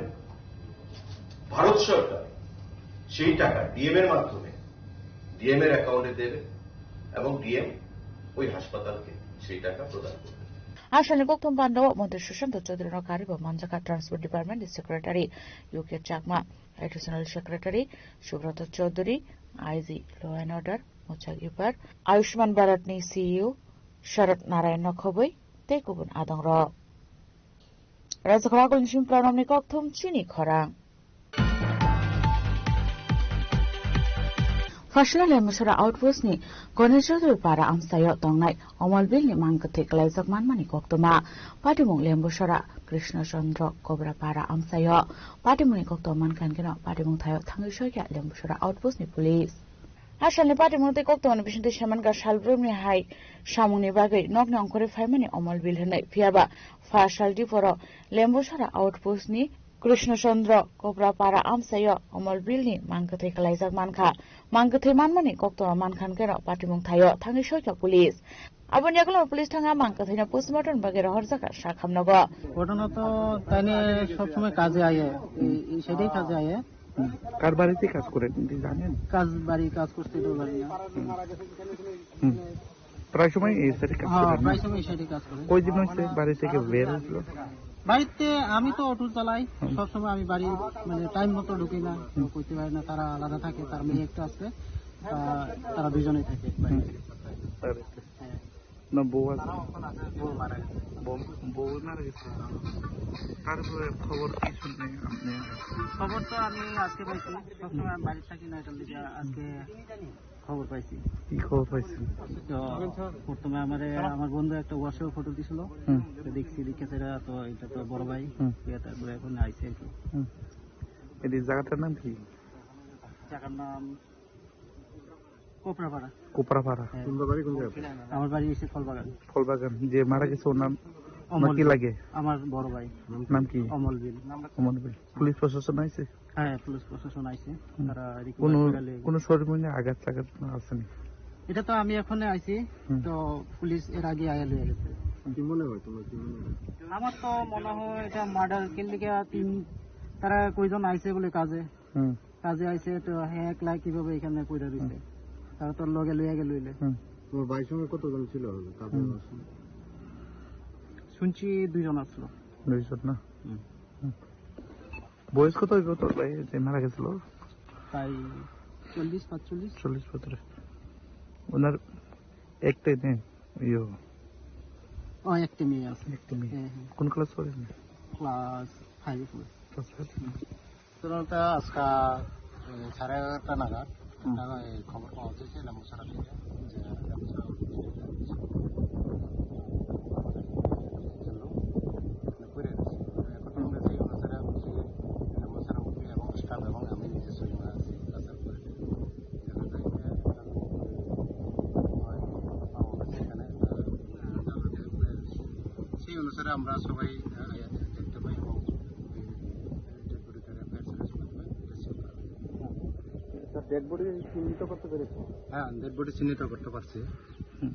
ভারত সরকার সেই টাকা ডিএম এর মাধ্যমে ডিএম এর অ্যাকাউন্টে দেবে এবং ডিএম ওই হাসপাতালকে সেই টাকা প্রদান করবে। Ashalni kokthum bandao Montri Sushanta Chaudhary no karibo manjakha Transport Department ni Secretary U K Chakma, Additional Secretary Subroto Chaudhary, I G Law and Order Muchak Ipar, Ayushman Bharat ni C E O Sharad Narayan Nokhobwi tei kubun adongrok. Rajakhara Agulni Simpla Romni kokthum chini khorang. Phasla Lembusara Outpost ni Ganesh Chaudhary para amsaio tongnai Omol Bill ni mang kwthwi kwlaijak manmani koktwma. Patimung Lembusara Krishna Chandra Kobra para amsaio. Patimungni koktwma mankha hwnkhe no patimung thaio thangwi soikha Lembusara Outpost ni police. Asalni patimung tei koktwmani bisingtwi semankha salbrumni hai samungni bagwi nokni ongkhorwi phaimani Omol Bill hwnwi. Phiyaba pha sal diporo Lembusara Outpost ni Krishna Chandra Kopra para amsaio Omol Bill ni mang kwthwi kwlaijak mankha. Mang kwthwi manmani koktwma mankha hwnkhe no patimung thaio thangwi soikha police. Aboni yagulo police thangwi mang kwthwino postmortem bagwi rohorjakha sakhamnogo. ঘটনা তো তাইনে সবসময় কাজে আয়ে, এই, এই সাইডেই কাজে আয়ে। হুম। কার বাড়িতে কাজ করেন, আপনি জানেন? কাজ, বাড়ি কাজ করতে তো পারি না। হুম। হুম। প্রায় সময় এই সাইডে কাজ হ্যাঁ, করেন না? প্রায় সময় এই সাইডে কাজ করে। কয়দিন হয়েছে বাড়ি থেকে বের হয়েছিল? বাড়িতে আমি তো অটো চালাই, হুম। সবসময় আমি বাড়ি, মানে, টাইম মতো ঢুকি না, হুম। কইতে পারি না, তারা আলাদা থাকে, তার মেয়ে একটা আছে, তা-, তারা দুজনেই থাকে বাড়িতে। হুম। বাড়িতে। হ্যাঁ। না, বউ আছে? বউ মারা গেছে। বউ, বউ মারা গেছে? তারপরে খবর কি শুনলেন আপনি? খবর তো আমি আজকে পাইছি, সবসময় আমি বাড়ি থাকি না, এটার লিগে আজকে খবর পাইছি। কি খবর পাইছেন? তো প্রথমে আমারে আমার বন্ধু একটা WhatsApp-এ ফটো দিছিল। হুম। তো দেখছি, লিখেছে এরা, তো এটা তো বড় ভাই। হুম। ইয়ে, তারপরে এখন আইছে আর কি। হুম। এই জায়গাটার নাম কি? জায়গার নাম কোপরাপাড়া। কোপরাপাড়া। হ্যাঁ। তোমার বাড়ি কোন জায়গাতে? আমার বাড়ি হচ্ছে ফলবাগান। ফলবাগান। যে মারা গেছে ওনার, অমল ওনার কি বিল। লাগে? আমার বড় ভাই। নাম কি? অমল বিল। অমল বিল। পুলিশ প্রশাসন আইছে? হ্যাঁ, পুলিশ প্রশাসন আইছে। হুম। তারা রিকভার কোনো, করে নিয়ে কোনো শরীরে আঘাত টাঘাত কোনো আছে নি? এটা তো আমি এখন আইছি, হুম। তো পুলিশ এর আগে আয়া লয়ে গেছে। কি মনে হয় তোমার, কি মনে হয়? আমার তো মনে হয় এটা মার্ডার, কিন্তু তিন, তারা কয়জন আইছে বলে কাজে? হুম। কাজে আইছে তো, হ্যাঁ, একলা কিভাবে এখানে পড়ে রইছে? হুম। তারা তো লগে লইয়া গেল হইলে। হুম। তোমার বাড়ির সঙ্গে কতজন ছিল? কাজে হুম। আসলে? শুনছি দুইজন আসলো। দুইজন না? হুম। হুম। বয়স কত হইব তোর ভাই যে মারা গেছিল? প্রায় চল্লিশ, পাঁচচল্লিশ। চল্লিশ, পঁয়তাল্লিশ। ওনার একটাই মেয়ে? ইয়ো। ও, একটা মেয়ে আছে। একটা মেয়ে। হ্যাঁ, হ্যাঁ। কোন ক্লাস পড়ে? ক্লাস ফাইভে পড়ে। Class five. হুম। সাধারণত আজকে, এ, সাড়ে এগারোটা নাগাদ হুম। একটা, এ, খবর পাওয়া যায় যে লেম্বুছড়া থেকে, যে লেম্বুছড়া ছিল, মানে, পড়ে গেছে। এখন আমরা সেই অনুসারে বুঝি যে লেম্বুছড়া উঠে এবং স্টাফ এবং আমি নিজে সঙ্গে আছি, তাছাড়া পরে দেখা যায় যে একটা, এ, পাওয়া গেছে এখানে, এ, জানাতে পড়ে গেছে। সেই অনুসারে আমরা সবাই, এ, দেখতে পাই এবং, এ, ডেড বডিতে রেফারেন্স মাধ্যমে রিসিভ করা হয়েছে। স্যার, ডেড বডি চিহ্নিত করতে পেরেছেন? হ্যাঁ, ডেড বডি চিহ্নিত করতে পারছি। হুম।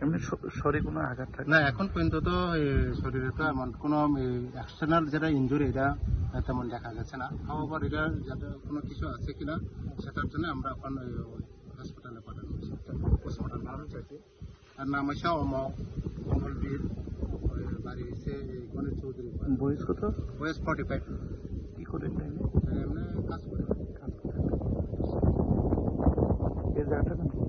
এমনি শ-, শরীরে কোনো আঘাত থাকে? না, এখন পর্যন্ত তো, এ, শরীরে তো এমন কোনো, এ, এক্সটার্নাল যেটা ইনজুরি, এটা তেমন দেখা গেছে না। হাওয়াবার এটা যাতে কোনো কিছু আছে কিনা, সেটার জন্য আমরা এখন, এ, হসপিটালে পাঠানো হয়েছে। পোস্টমর্টম করার জন্য। আর নাম হচ্ছে অমল, অমল বীর, ওই বাড়ি হচ্ছে এই গণেশ চৌধুরী পাড়া। বয়স কত? বয়স ফর্টি ফাইভ। কি করেন তাইলে? এমনি কাজ করে। কাজ করে। এই জায়গাটার নাম কি?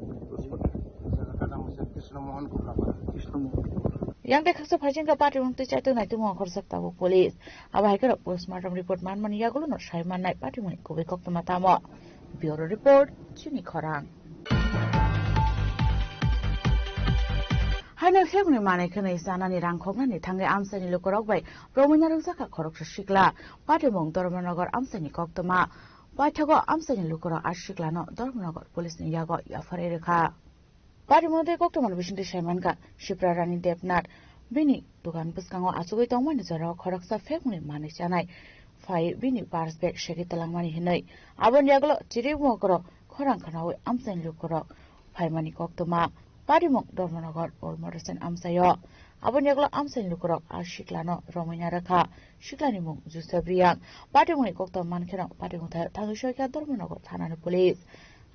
স্পট? এই জায়গাটার নাম হচ্ছে কৃষ্ণমোহন কোপড়াপাড়া। কৃষ্ণমোহন কোপড়াপাড়া। Yang de khaksa phajing ka party mung twi chaitu nai tumo khorjak tabuk police. Abo hai khe rok postmortem report man mani yagulo no sai mannai party mung kubui koktwma tamo. Bureau Report, Chini Khorang. Haino khebni manwi khwnwi chanani rang khoknani thangwi amchaini lukurok bai romwi narwkjakha khoroksa sikla. Patimung Dharmanagar amchaini koktwma. Paithago amchaini lukurok a siklano Dharmanagar police ni yago yapharwi rwkha. Patimung tei koktwmani bisingtwi saimankha Sipra Rani Debnath bini dukan bwskango achugwi tongmani jorao khoroksa phekmungni manwi chanai phai bini purse bag segwi twlangmani hinwi. Aboni yagulo chiriwi mokrok khorang khwnawi amchaini lukurok phaimani koktwma. Patimung Dharmanagar Old Motor Stand amchaio. Aboni yagulo amchaini lukurok a siklano romwina rwkha. Siklani mung Joseph Riyang. Patimungni koktwma mankheno patimung thaio thangwi soikha Dharmanagar thanani police.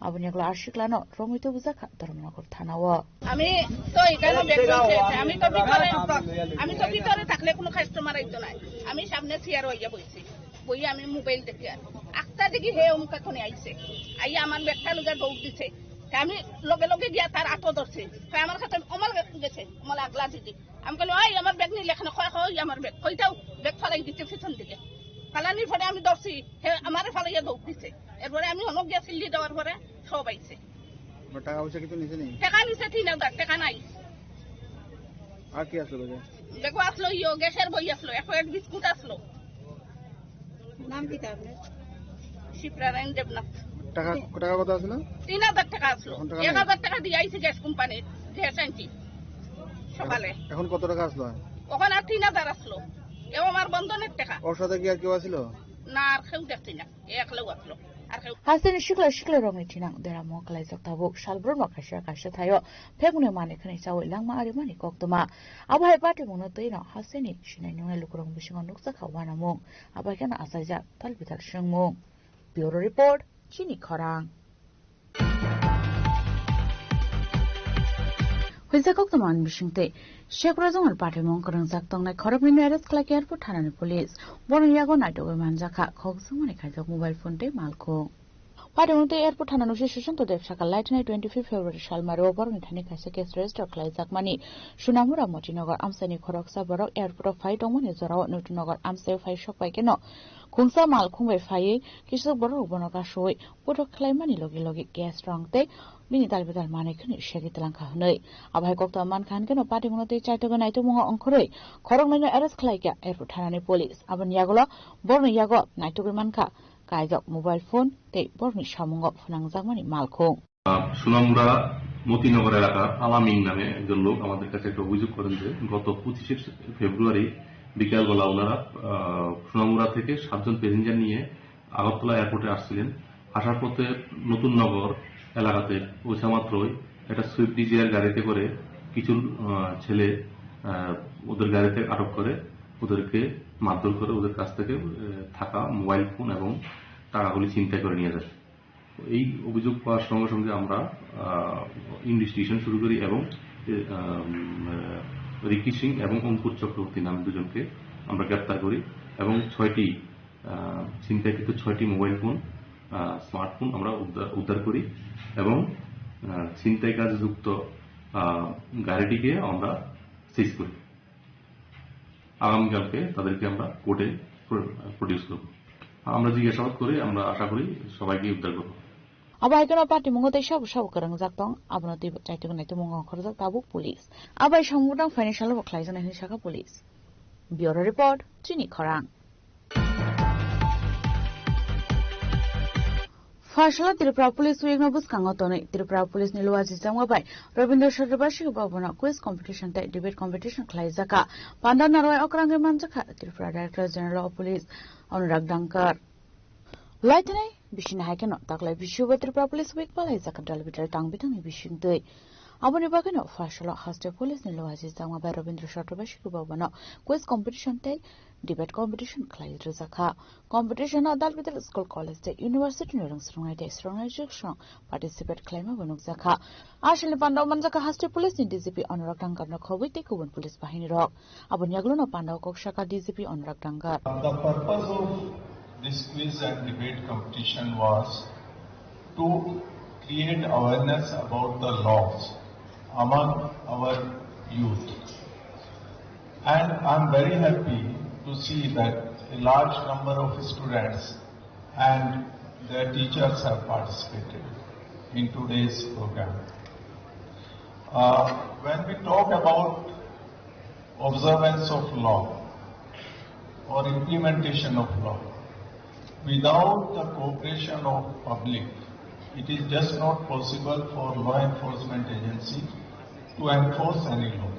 Aboni yagulo a siklano romwi tubujakha Dharmanagar thanao. আমি তো এখানে বেগ রয়েছে, আমি তো ভিতরে, আমি তো ভিতরে থাকলে কোনো কাস্টমার আইতো না। আমি সামনে চেয়ার হইয়া বইছি, বইয়া আমি মোবাইল দেখি। আর আটটা দেখি হে অমুকা থনে আইছে, আইয়া আমার ব্যাগটা লগে দৌড় দিছে। তা আমি লগে লগে গিয়া তার আতো ধরছি। তা আমার সাথে অমল গেছে, অমল আগলা দিদি। আমি কইলাম, "ওই আমার ব্যাগ নিলে এখানে কয়, কই আমার ব্যাগ, কইটাও ব্যাগ ফালাই দিতে পিছন দিকে।" ফালানির পরে আমি ধরছি, হে আমারে ফালাইয়া দৌড় দিছে। এরপরে আমি অনেক গিয়া সিল্লি দেওয়ার পরে সব আইছে। বা টাকা পয়সা কিছু নিছে নি? টাকা নিছে তিন হাজার, টাকা নাই। আর কি আসলো ব্যাগে? দেখো আসলো ইয়ো, গ্যাসের বই আসলো, এক প্যাকেট বিস্কুট আসলো। নাম কি তার আপনার? শিপ্রারায়ণ দেবনাথ। টাকা, টাকা কত আসলো? তিন হাজার টাকা আসলো। এখন টাকা নাই? এক হাজার টাকা দিয়ে আইছি গ্যাস কোম্পানির, গ্যাস আনছি সকালে। এখন কত টাকা আসলো? ওখানে আর তিন হাজার আসলো। এও আমার বন্ধনের টাকা। ওর সাথে কি আর কেউ আসলো? না, আর কেউ দেখছি না। Hasteni sikla sikla rokni thinang deramo kalaijak tabuk salbrumno kaisa kaisa thaio phekmungni manwi khwnwi chaui langma arimani koktwma. Abo hai patimungno twino hasteni sinai nungnai lukurokni bisingo nukjakha uanamung, abo hai kheno achaijak tal bital swngmung. Bureau Report, Chini Khorang. Hwisa koktwmani bisingtwi Shekhura Jamal patimung kwrwngjak tongnai khoroknwino arrest khlaikha Airport thanani police. Borokni yago naitugwi manjakha khokjakmani khaijak mobile phone tei malkhung. Patimung tei Airport thana nusi Sushanta Dev sakha laithani twenty-fifth February salmaro borokni thani kaisa case register khlaijakmani Sunamura Motinagar amchaini khoroksa borok airport o phai tongmani jorao Nutinagar amchaio phai sok bai kheno khungsa malkhung bai phaiwi kisuk borok bono kasui puthok khlaimani logi logi gas rong tei bini tal bital manwi kheno segwi twlangkha hwnwi. Abo hai koktwma mankha hwnkhe no patimungno tei chaitugwi naitugmungo ongkhorwi khoroknwino arrest khlaikha Airport thanani police. Aboni yagulo borokni yago naitugwi mankha kaijak mobile phone tei borokni samungo phwnangjakmani malkhung. Sunamura Motinagar এলাকার আলামিন নামে একজন লোক আমাদের কাছে একটা অভিযোগ করেন যে গত পঁচিশে ফেব্রুয়ারি বিকালবেলা ওনারা, আহ, সোনামুড়া থেকে সাতজন প্যাসেঞ্জার নিয়ে আগরতলা এয়ারপোর্টে আসছিলেন। আসার পথে নতুন নগর এলাকাতে পৌঁছা মাত্রই একটা সুইফট ডিজায়ার গাড়িতে করে কিছু, আহ, ছেলে, আহ, ওদের গাড়িতে আটক করে ওদেরকে মারধর করে ওদের কাছ থেকে, আহ, থাকা মোবাইল ফোন এবং টাকাগুলি ছিনতাই করে নিয়ে যায়। এই অভিযোগ পাওয়ার সঙ্গে সঙ্গে আমরা, আহ, ইনভেস্টিগেশন শুরু করি এবং, আহ, রিকি সিং এবং অঙ্কুর চক্রবর্তী নামে দুজনকে আমরা গ্রেপ্তার করি এবং ছয়টি, আহ, ছিনতাইকৃত ছয়টি মোবাইল ফোন, আহ, স্মার্টফোন আমরা উদ্ধার, উদ্ধার করি এবং, আহ, ছিনতাই কাজে যুক্ত, আহ, গাড়িটিকে আমরা সিজ করি। আগামীকালকে তাদেরকে আমরা কোর্টে প্র-, প্রডিউস করব। আমরা জিজ্ঞাসাবাদ করে আমরা আশা করি সবাইকে উদ্ধার করব। Abo hai kheno patimung tei sabo sabo kwrwngjak tong, abono tei chaitugwi naitugmungo ongkhorjak tabuk police. Abo hai samung tang phainai salo bo khlaijaknai hwnwi sakha police. Bureau Report, Chini Khorang. Phaisala Tripura Police Week no bwskango tonwi Tripura Police ni luajijakma bai Rabindra Chakrabarti Bhavan o quiz competition tei debate competition khlaijakha. Panda narwai okrangwi manjakha Tripura Director General of Police Anurag Dangkar. Laithanai bisini hai kheno taklai bisio Tripura Police Week palaijakha dal bidal tang bitangni bisingtwi. Aboni bagwino phaisala haste police ni luajijakma bai Rabindra Chakrabarti Bhavan o quiz competition tei debate competition khlai rwjakha. Competition o dal bidal school, college tei university ni rwng swrwngnai tei swrwngnai jwk song participate khlaima bo nukjakha. A salni panda o manjakha haste police ni D G P Anurag Dangkar no khobwi tei kubun police bahini rok. Aboni yagulo no panda o kok sakha D G P Anurag Dangkar. The purpose of this quiz and debate competition was to create awareness about the laws among our youth. And I'm very happy to see that a large number of students and their teachers have participated in today's program. Uh, when we talk about observance of law or implementation of law, without the cooperation of public, It is just not possible for law enforcement agency to enforce any law.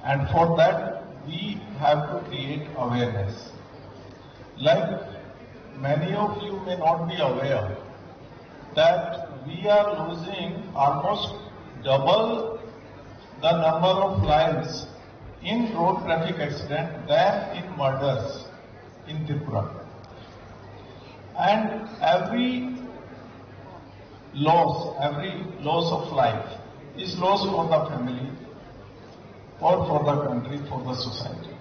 And for that, we have to create awareness. Like, many of you may not be aware that we are losing almost double the number of lives in road traffic accident than in murders in Tripura. And every loss, every loss of life is loss for the family or for the country, for the society.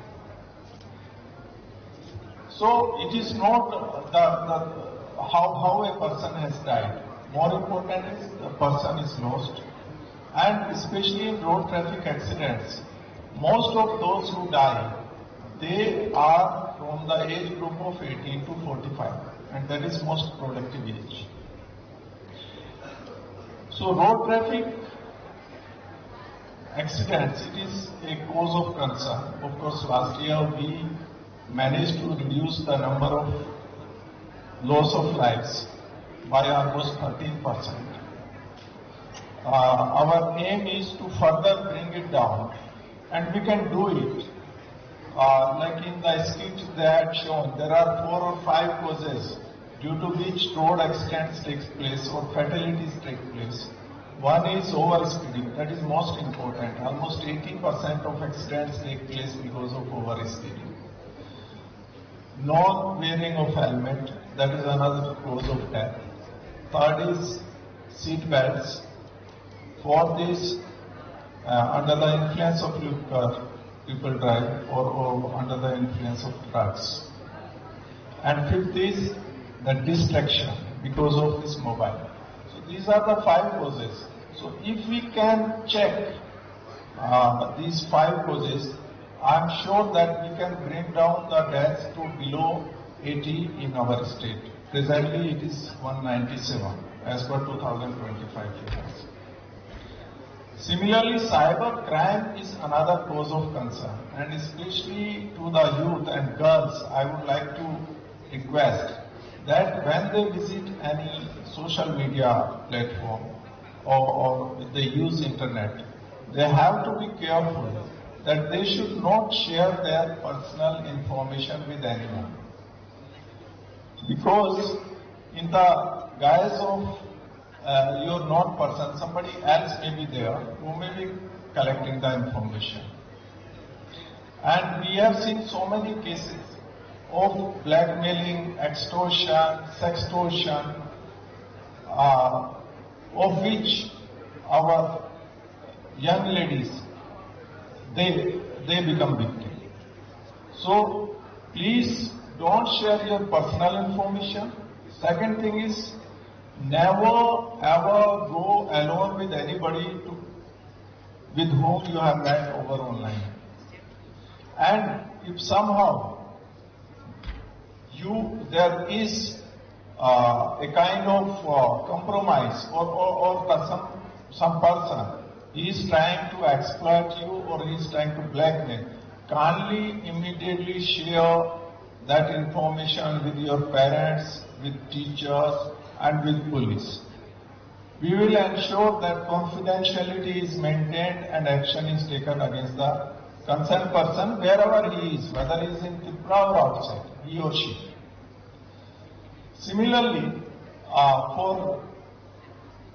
So it is not the, the, how, how a person has died. More important is the person is lost. And especially in road traffic accidents, most of those who die, they are from the age group of eighteen to forty-five, and that is most productive age. So road traffic accidents, it is a cause of concern. Of course, last year we managed to reduce the number of loss of lives by almost thirteen percent. Uh, our aim is to further bring it down, and we can do it. Uh, like in the script they had shown, there are four or five causes due to which road accidents take place or fatalities take place. One is overspeeding, that is most important. Almost eighty percent of accidents take place because of overspeeding. Non-wearing of helmet, that is another cause of death. Third is seat belts. Fourth is, uh, under the influence of liquor, people drive, or, or under the influence of drugs. And fifth is the distraction because of this mobile. So these are the five causes. So if we can check, uh, these five causes, I'm sure that we can bring down the deaths to below eighty in our state. Presently, it is one ninety-seven as per two thousand twenty-five figures. Similarly, cyber crime is another cause of concern, and especially to the youth and girls, I would like to request that when they visit any social media platform or, or they use internet, they have to be careful that they should not share their personal information with anyone. Because in the guise of, uh, your known person, somebody else may be there who may be collecting the information. And we have seen so many cases of blackmailing, extortion, sextortion, uh, of which our young ladies, they, they become victim. So please don't share your personal information. Second thing is, never ever go alone with anybody to, with whom you have met over online. And if somehow you, there is, uh, a kind of, uh, compromise, or, or, or person, some person is trying to exploit you or is trying to blackmail, kindly immediately share that information with your parents, with teachers, and with police. We will ensure that confidentiality is maintained and action is taken against the concerned person wherever he is, whether he is in Tripura or outside, he or she. Similarly, uh, for,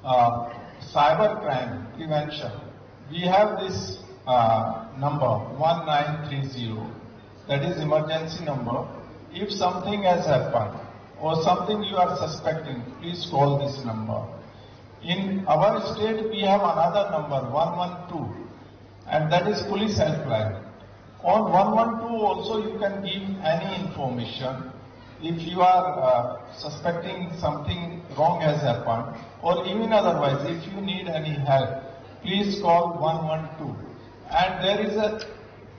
uh, cyber crime prevention, we have this, uh, number one nine three zero, that is emergency number. If something has happened or something you are suspecting, please call this number. In our state, we have another number, one one two, and that is police helpline. On one one two also, you can give any information. If you are, uh, suspecting something wrong has happened, or even otherwise, if you need any help, please call one one two. And there is a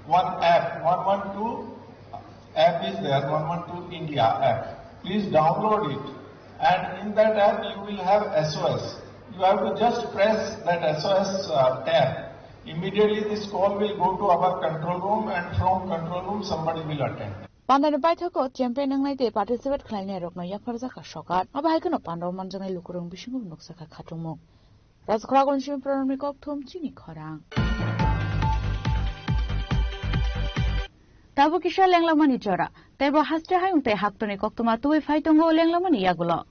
one app, one one two app is there, one one two India app. Please download it. And in that app, you will have S O S. You have to just press that S O S, uh, tab. Immediately, this call will go to our control room, and from control room, somebody will attend. Pandani paithago champion wngnai tei participate khlainai rokno yapharjakha sokar. Abo hai kheno pandao manjaknai lukurok bisingo nukjakha khatungmung. Rajkhora Gonchimi Pranamni kokthum chini khorang. Tabuk kisa lenglamani jora. Teibo haste hayung tei haktorni koktwma tubui phai tongo lenglamani yagulo.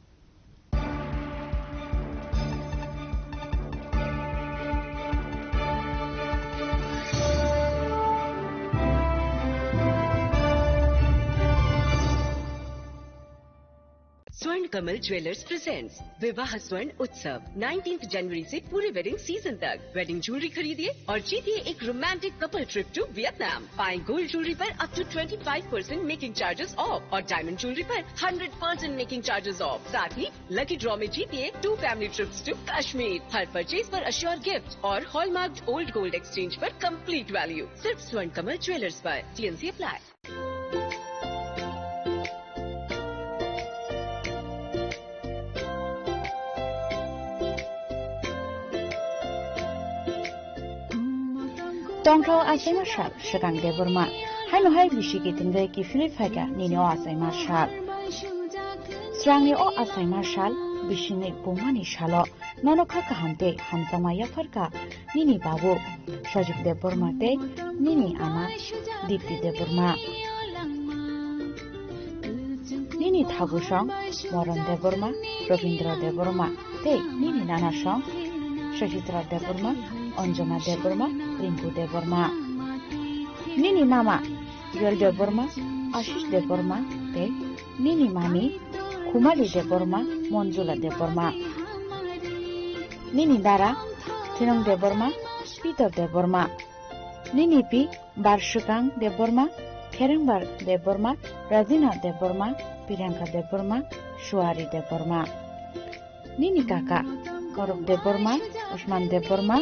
स्वर्ण Kamal jewellers presents विवाह स्वर्ण उत्सव, नाइनटीन्थ जनवरी से पूरे wedding season तक। Wedding jewellery खरीदिए और जीतिए एक romantic couple trip to Vietnam. पाएं गोल्ड ज्वेलरी पर up to twenty five percent making charges off और डायमंड ज्वेलरी पर hundred percent making charges off. साथ ही लकी ड्रॉ में जीतिए two family trips to Kashmir. हर परचेज पर अश्योर गिफ्ट और हॉलमार्क्ड ओल्ड गोल्ड एक्सचेंज पर कंप्लीट वैल्यू। सिर्फ स्वर्ण कमल ज्वेलर्स पर। TNC apply. Tongthao achaima sal swkang Debbarma. Haino hai bisi kitingwi kiphilwi phaikha nini o achaima sal. Swrangni o achaima sal bisini bumani salo nono kha kaham tei hamjakma yapharkha nini babu Sajib Debbarma tei nini ama Dipti Debbarma. Nini thabu song Moron Debbarma, Robindra Debbarma tei nini nana song Sachitra Debbarma, Anjana Debbarma, Rinku Debbarma. Nini mama Joel Debbarma, Ashish Debbarma tei nini mami Khumali Debbarma, Monjula Debbarma. Nini dara Thinong Debbarma, Peter Debbarma. Nini pi Barswkang Debbarma, Kherengbar Debbarma, Rajina Debbarma, Pirangka Debbarma, Suari Debbarma. Nini kaka Korok Debbarma, Osman Debbarma.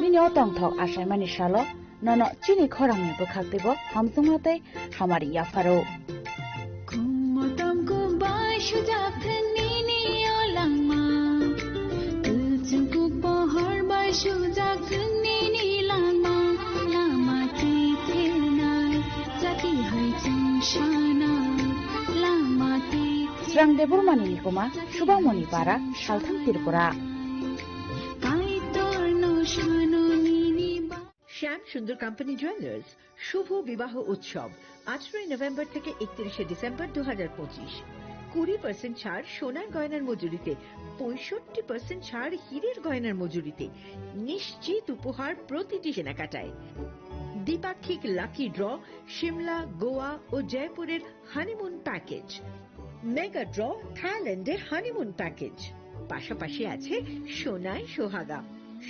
Nini o tongthok achaimani salo nono chini khorangni bwkhak teibo hamjakma tei hamari yapharo. Khummo tongkuk bai sujak nini o langma. Kuchukuk pohor bai sujak nini langma. Lama twi thenai, jati hai chwng sana. Lama twi Srang Debbarmani likuma, Subamoni Para, Salthang Tripura. Kaitorno sano nini ba- শ্যাম সুন্দর company jewellers শুভ বিবাহ উৎসব আঠারোই নভেম্বর থেকে একত্রিশে ডিসেম্বর দু হাজার পঁচিশ। কুড়ি পার্সেন্ট ছাড় সোনার গয়নার মজুরিতে, পঁয়ষট্টি পার্সেন্ট ছাড় হীরের গয়নার মজুরিতে, নিশ্চিত উপহার প্রতিটি কেনাকাটায়। দ্বিপাক্ষিক লাকি ড্র, সিমলা, গোয়া ও জয়পুরের হানিমুন প্যাকেজ, মেগা ড্র, থাইল্যান্ডের হানিমুন প্যাকেজ। পাশাপাশি আছে সোনায় সোহাগা,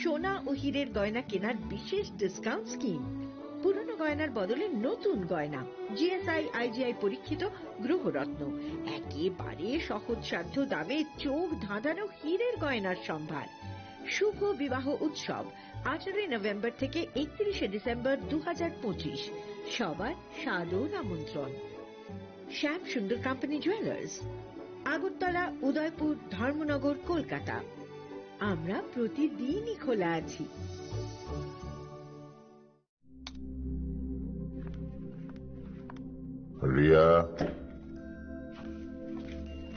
সোনা ও হীরের গয়না কেনার বিশেষ ডিসকাউন্ট স্কিম। পুরনো গয়নার বদলে নতুন গয়না, জিএসআই, আইজিআই পরীক্ষিত গ্রহরত্ন, একেবারে সহজসাধ্য দামে চোখ ধাঁধানো হীরের গয়নার সম্ভার। শুভ বিবাহ উৎসব আঠারোই নভেম্বর থেকে একত্রিশে ডিসেম্বর দু হাজার পঁচিশ। সবার সাদর আমন্ত্রণ। শ্যাম সুন্দর কোম্পানি জুয়েলার্স, আগরতলা, উদয়পুর, ধর্মনগর, কলকাতা। আমরা প্রতিদিনই খোলা আছি। রিয়া।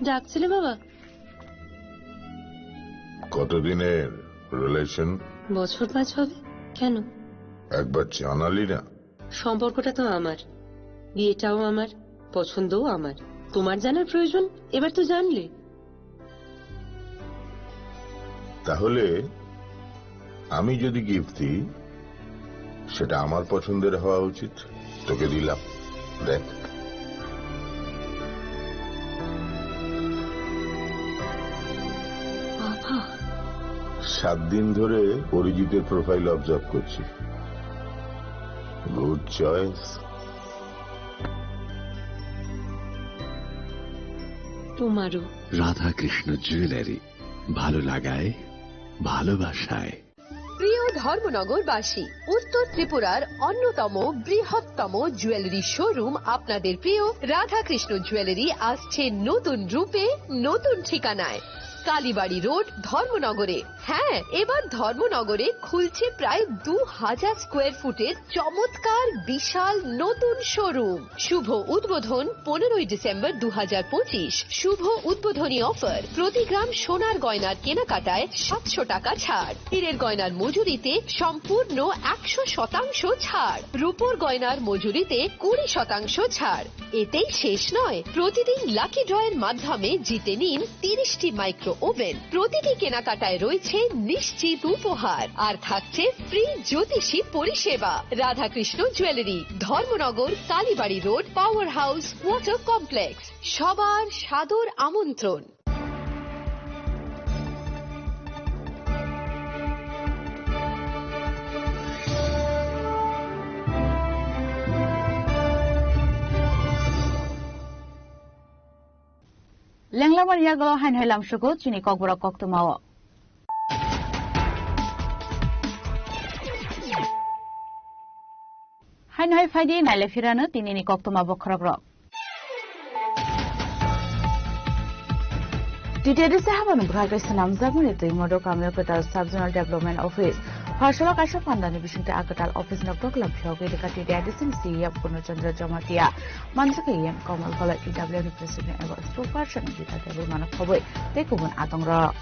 ডাকছিলে বাবা? কতদিনের রিলেশন? বছর পাঁচ হবে। কেন? একবার জানালি না। সম্পর্কটা তো আমার, বিয়েটাও আমার, পছন্দও আমার। তোমার জানার প্রয়োজন, এবার তো জানলে। তাহলে আমি যদি গিফট দিই, সেটা আমার পছন্দের হওয়া উচিত। তোকে দিলাম, দেখ। বাবা। সাত দিন ধরে অরিজিতের প্রোফাইল অবজার্ভ করছি। Good choice. তোমারও। রাধাকৃষ্ণ জুয়েলারি, ভালো লাগায়, ভালোবাসায়। প্রিয় ধর্মনগরবাসী, উত্তর ত্রিপুরার অন্যতম বৃহত্তম জুয়েলারি শোরুম আপনাদের প্রিয় রাধাকৃষ্ণ জুয়েলারি আসছে নতুন রূপে, নতুন ঠিকানায়। কালীবাড়ি রোড, ধর্মনগরে। হ্যাঁ, এবার ধর্মনগরে খুলছে প্রায় দু হাজার স্কোয়ার ফুটের চমৎকার বিশাল নতুন শোরুম। শুভ উদ্বোধন পনেরোই ডিসেম্বর দু হাজার পঁচিশ। শুভ উদ্বোধনী অফার, প্রতি গ্রাম সোনার গয়নার কেনাকাটায় সাতশো টাকা ছাড়, হীরের গয়নার মজুরিতে সম্পূর্ণ একশো শতাংশ ছাড়, রূপোর গয়নার মজুরিতে কুড়ি শতাংশ ছাড়। এতেই শেষ নয়, প্রতিদিন লাকি ড্রয়ের মাধ্যমে জিতে নিন তিরিশটি মাইক্রো ওভেন। প্রতিটি কেনাকাটায় রয়েছে নিশ্চিত উপহার, আর থাকছে ফ্রি জ্যোতিষী পরিষেবা। Radhakrishna jewellery, Dharmanagar, Kalibari road, power house, water complex. সবার সাদর আমন্ত্রণ। Lenglamani yagulo haino hai lamsugo chini kokborok koktwmao. Haino hai phaidi naile phirano tinini koktwma bokhorokrok. T T A D C habani bwkhak tei swnamjakmani twi modo kamio kwtal Sub Zonal Development Office. Pharsalo kaisa pandani bisingtwi a kwtal office no koklam phiyogwi rwkha T T A D C ni C E M Purno Chandra Jamatia. Manjakha E M Komal Koloi, T W ni President abo spokesperson Gita Debbarmano khobwi tei kubun atongrok.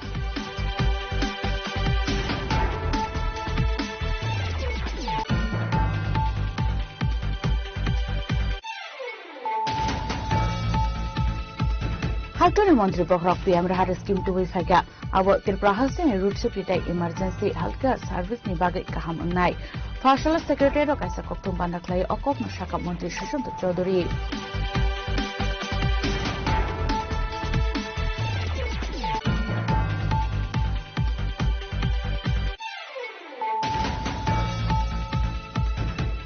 Haktorni montri bokhorok P M Rahar scheme tubui phaikha. Abo Tripura hasteni road safety tei emergency healthcare service ni bagwi kaham wngnai. Pharsalo secretary rok kaisa koktwma banda khlai o kokno sakha montri Sushant Chaudhary.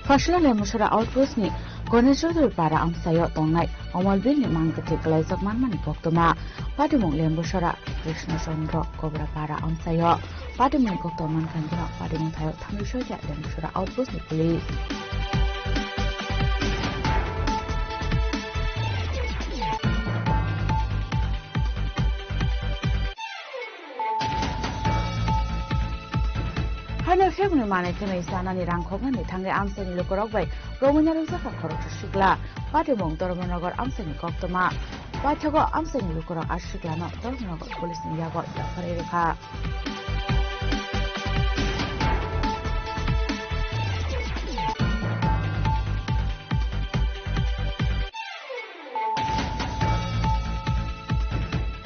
Pharsalo Lembusora outpost ni Ganesh Chaudhary para amchaio tongnai Omal Bill ni mang kwthwi kwlaijak manmani koktwma. Patimung Lembusora Krishna Chandra Kobra para amchaio patimung koktwma mankha hwnkheno patimung thaio thamri soiya Lembusora outpost ni police. Haino phiyokni manwi khwnwi chanani rang khoknani thangwi amchaini lukurok bai romwina rwjakha khoroksa sikla. Patimung Dharmanagar amchaini koktwma. Paithago amchaini lukurok a siklano Dharmanagar police ni yago yapharwi rwkha.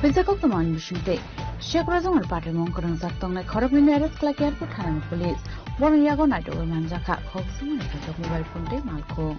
Phaisa koktwma ni bisingtwi Shekhar Jongol patimung kwrwngjak tongnai khoroknwino arrest khlai kha airport thanani police. Borokni yago naitugwi manjakha khok swngmani kaitor mobile phone tei malkhung.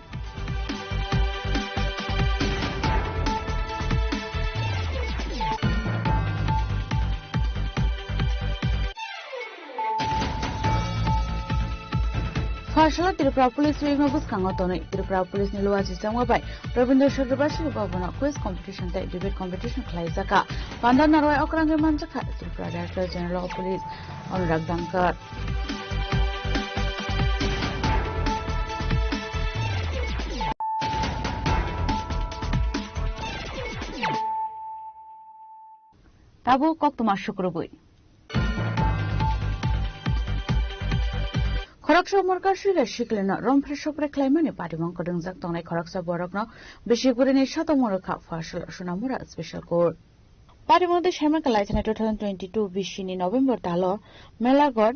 Pharsalo Tripura Police Week no bwskango tonwi Tripura Police ni luachi changma bai Rabindra Chakrabarty Bhavan o quiz competition tei debate competition khlaijakha. Panda narwai okrangwi manjakha Tripura Director General of Police Anurag Dangkar. Tabuk koktwma sukrubwi. Khoroksa Morkar Srila Siklino romphre sopre khlaimani patimung kwdwngjak tongnai khoroksa borokno bisi burini satomung rwkha Pharsalo Sonamura Special Court. Patimung twi saimang kalaithani two thousand twenty-two bisini November talo Melagor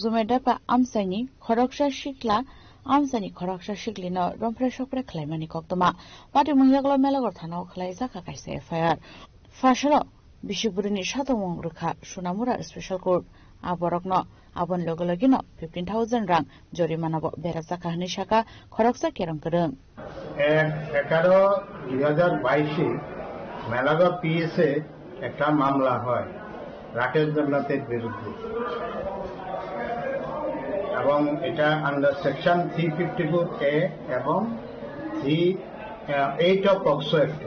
Jumedapa amchaini khoroksa sikla amchaini khoroksa siklino romphre sopre khlaimani koktwma. Patimung yagulo Melagor thanao khlaijakha kaisa F I R. Pharsalo bisi burini satomung rwkha Sonamura Special Court. A borokno aboni loge logeno fifteen thousand rang jorimanabo berajak kha hwnwi sakha khoroksa kerong kwrwng. এক এগারো দুই হাজার বাইশে মেলাগড় পিএসএ একটা মামলা হয় রাকেশ দেবনাথের বিরুদ্ধে, এবং এটা under section three fifty four A এবং three eight of POCSO act,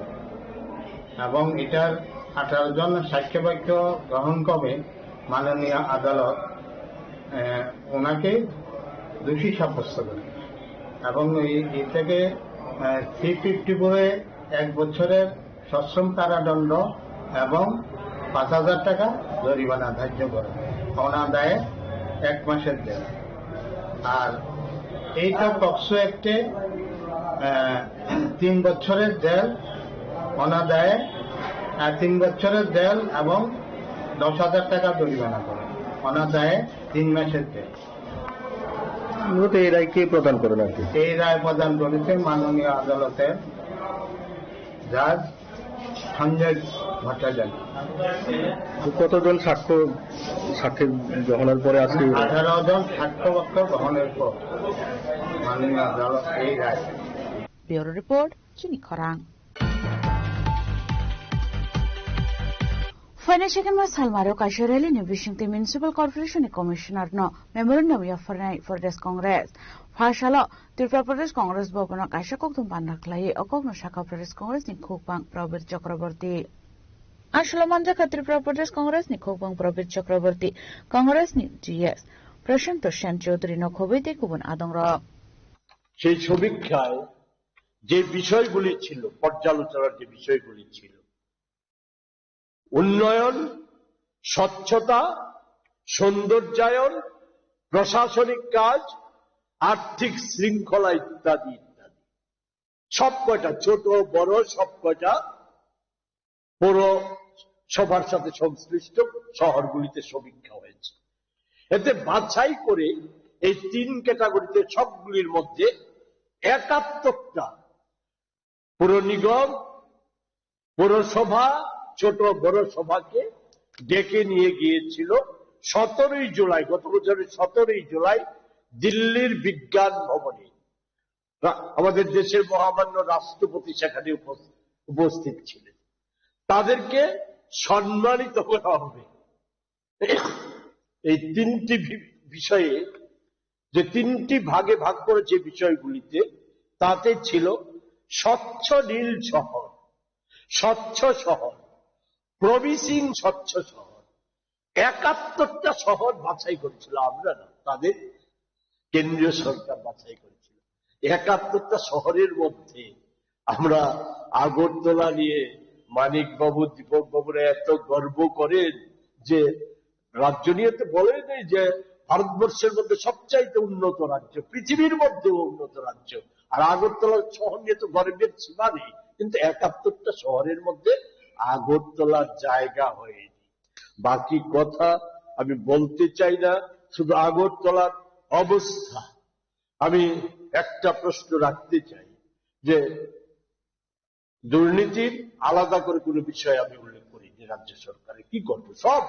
এবং এটার আঠারো জন সাক্ষ্য বাক্য গ্রহণ করে মাননীয় আদালত, আহ, ওনাকে দোষী সাব্যস্ত করে, এবং এই, এটাকে থ্রি ফিফটি ফোরে এক বছরের সশ্রম কারাদণ্ড এবং পাঁচ হাজার টাকা জরিমানা ধার্য করে, অনাদায়ে এক মাসের জেল। আর এইটা পক্সো অ্যাক্টে, আহ, তিন বছরের জেল, অনাদায়ে, আহ, তিন বছরের জেল এবং দশ হাজার টাকা জরিমানা করে, অনাদায়ে তিন মাসের জেল। মূলত এই রায় কে প্রদান করেন আর কি? এই রায় প্রদান করেছে মাননীয় আদালতের জাজ সঞ্জয় ভট্টাচার্য। তো কতজন সাক্ষ্য, সাক্ষী গ্রহণের পরে আজকে আঠারো জন সাক্ষ্য বাক্য গ্রহণের পর মাননীয় আদালত এই রায়। Bureau Report, Chini Khorang. Phainai second ma salmaro kaisa rally ni bisingtwi Municipal Corporation ni Commissioner no memorandum yapharnai Pradesh Congress. Pha salo Tripura Pradesh Congress bhavan o kaisa kokthum bandra khlaiwi o kokno sakha Pradesh Congress ni khukbang Prabir Chakraborty. Aswlwi manjakha Tripura Pradesh Congress ni khukbang Prabir Chakraborty, Congress ni G S Prashanto Sen Chaudhary no khobwi tei kubun adongrok. সেই সমীক্ষায় যে বিষয়গুলি ছিল, পর্যালোচনার যে বিষয়গুলি ছিল, উন্নয়ন, স্বচ্ছতা, সৌন্দর্যায়ন, প্রশাসনিক কাজ, আর্থিক শৃঙ্খলা ইত্যাদি ইত্যাদি, সব কয়টা, ছোট বড় সব কয়টা পৌরসভার সাথে সংশ্লিষ্ট শহরগুলিতে সমীক্ষা হয়েছে। এতে বাছাই করে এই তিন ক্যাটাগরিতে সবগুলির মধ্যে একাত্তরটা পৌর নিগম, পৌরসভা, ছোট বড় সভাকে ডেকে নিয়ে গিয়েছিল সতেরোই জুলাই, গত বছরের সতেরোই জুলাই দিল্লির বিজ্ঞান ভবনে। রা-, আমাদের দেশের মহামান্য রাষ্ট্রপতি সেখানে উপস-, উপস্থিত ছিলেন। তাদেরকে সম্মানিত করা হবে। এই তিনটি বি-, বিষয়ে, যে তিনটি ভাগে ভাগ করেছে বিষয়গুলিতে, তাতে ছিল স্বচ্ছ নীল শহর, স্বচ্ছ শহর, প্রমিসিং স্বচ্ছ শহর। একাত্তরটা শহর বাছাই করেছিল, আমরা না, তাদের কেন্দ্রীয় সরকার বাছাই করেছিল। একাত্তরটা শহরের মধ্যে আমরা আগরতলা নিয়ে মানিক বাবু, দীপক বাবুরা এত গর্ব করেন যে রাজ্য নিয়ে তো বলেই নেই যে ভারতবর্ষের মধ্যে সবচাইতে উন্নত রাজ্য, পৃথিবীর মধ্যেও উন্নত রাজ্য। আর আগরতলা শহর নিয়ে তো গর্বের সীমা নেই, কিন্তু একাত্তরটা শহরের মধ্যে আগরতলার জায়গা হয়নি। বাকি কথা আমি বলতে চাই না, শুধু আগরতলার অবস্থা। আমি একটা প্রশ্ন রাখতে চাই যে দুর্নীতির আলাদা করে কোনো বিষয় আমি উল্লেখ করি যে রাজ্য সরকারে কি করবে, সব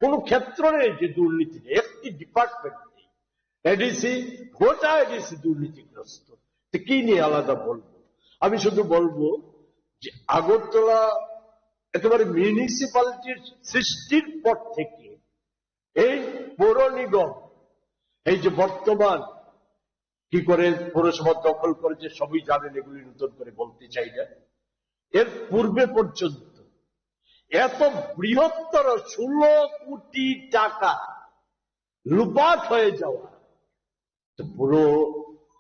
কোনো ক্ষেত্র নেই যে দুর্নীতি নেই, একটি ডিপার্টমেন্ট নেই। এডিসি, গোটা এডিসি দুর্নীতিগ্রস্ত। তো কি নিয়ে আলাদা বলবো? আমি শুধু বলবো যে আগরতলা একেবারে মিউনিসিপ্যালিটির সৃষ্টির পর থেকে এই পৌর নিগম, এই যে বর্তমান কি করে পৌরসভা দখল করেছে সবই জানেন, এগুলি নতুন করে বলতে চাই না। এর পূর্বে পর্যন্ত এত বৃহত্তর ষোলো কোটি টাকা লুটপাট হয়ে যাওয়া, তো পৌর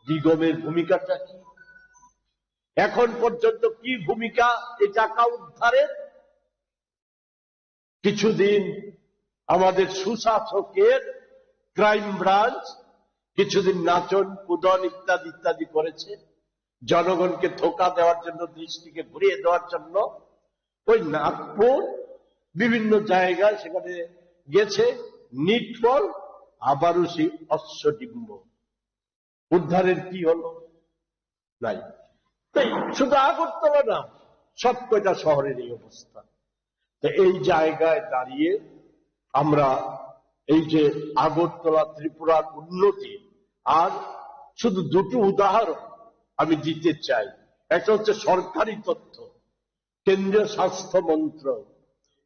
নিগমের ভূমিকাটা কি? এখন পর্যন্ত কি ভূমিকা এই টাকা উদ্ধারের? কিছুদিন আমাদের সুশাসকের ক্রাইম ব্রাঞ্চ কিছুদিন নাচন কুদন ইত্যাদি ইত্যাদি করেছে, জনগণকে ধোঁকা দেওয়ার জন্য, দৃষ্টিকে ঘুরিয়ে দেওয়ার জন্য। ওই নাগপুর বিভিন্ন জায়গায় সেখানে গেছে, নিষ্ফল, আবারও সেই অশ্বডিম্ব। উদ্ধারের কি হলো? নাই। তাই শুধু আগরতলা না, সব কয়টা শহরের এই অবস্থা। তো এই জায়গায় দাঁড়িয়ে আমরা এই যে আগরতলা ত্রিপুরার উন্নতি, আর শুধু দুটো উদাহরণ আমি দিতে চাই। একটা হচ্ছে সরকারি তথ্য, কেন্দ্রীয় স্বাস্থ্য মন্ত্রক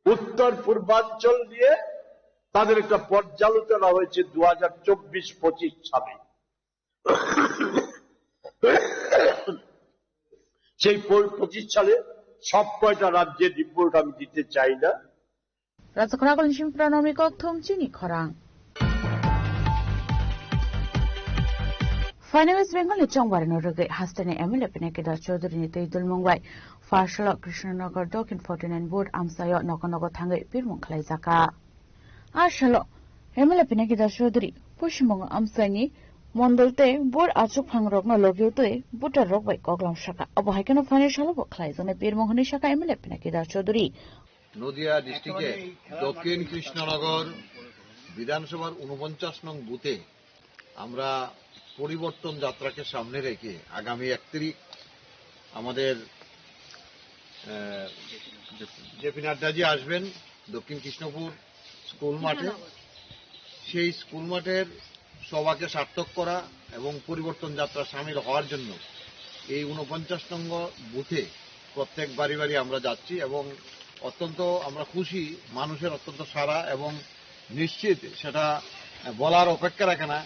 উত্তর পূর্বাঞ্চল নিয়ে তাদের একটা পর্যালোচনা হয়েছে দু হাজার চব্বিশ পঁচিশ সালে। সেই পো-, পঁচিশ সালে সব কয়টা রাজ্যের রিপোর্ট আমি দিতে চাই না। Rajakhoragol ni simi Pranami Kokthum chini khorang. Phainai West Bengal ni chongbarino rwgwi hasteni M L A Pinaki Das Chaudhury ni twi dulmung bai Pharshalo Krishnanagar Dokhin forty nine booth amchaio nogo nogo thangwi pirmung khlaijaka. A salo M L A Pinaki Das Chaudhury Poshimwng amchaini mondol tei booth achukphangrokno logi twi voter rok bai koklam saka. Abo hai kheno phainai salo bo khlaijaknai pirmung hwnwi saka M L A Pinaki Das Chaudhury. Nadia ডিস্ট্রিক্টে দক্ষিণ কৃষ্ণনগর বিধানসভার ঊনপঞ্চাশ নং বুথে আমরা পরিবর্তন যাত্রাকে সামনে রেখে আগামী এক তারিখ আমাদের, আহ, জেপি নাড্ডাজি আসবেন দক্ষিণ কৃষ্ণপুর স্কুল মাঠে। সেই স্কুল মাঠের সভাকে সার্থক করা এবং পরিবর্তন যাত্রা সামিল হওয়ার জন্য এই ঊনপঞ্চাশ নং বুথে প্রত্যেক বাড়ি বাড়ি আমরা যাচ্ছি এবং অত্যন্ত আমরা খুশি, মানুষের অত্যন্ত সাড়া এবং নিশ্চিত সেটা বলার অপেক্ষা রাখে না।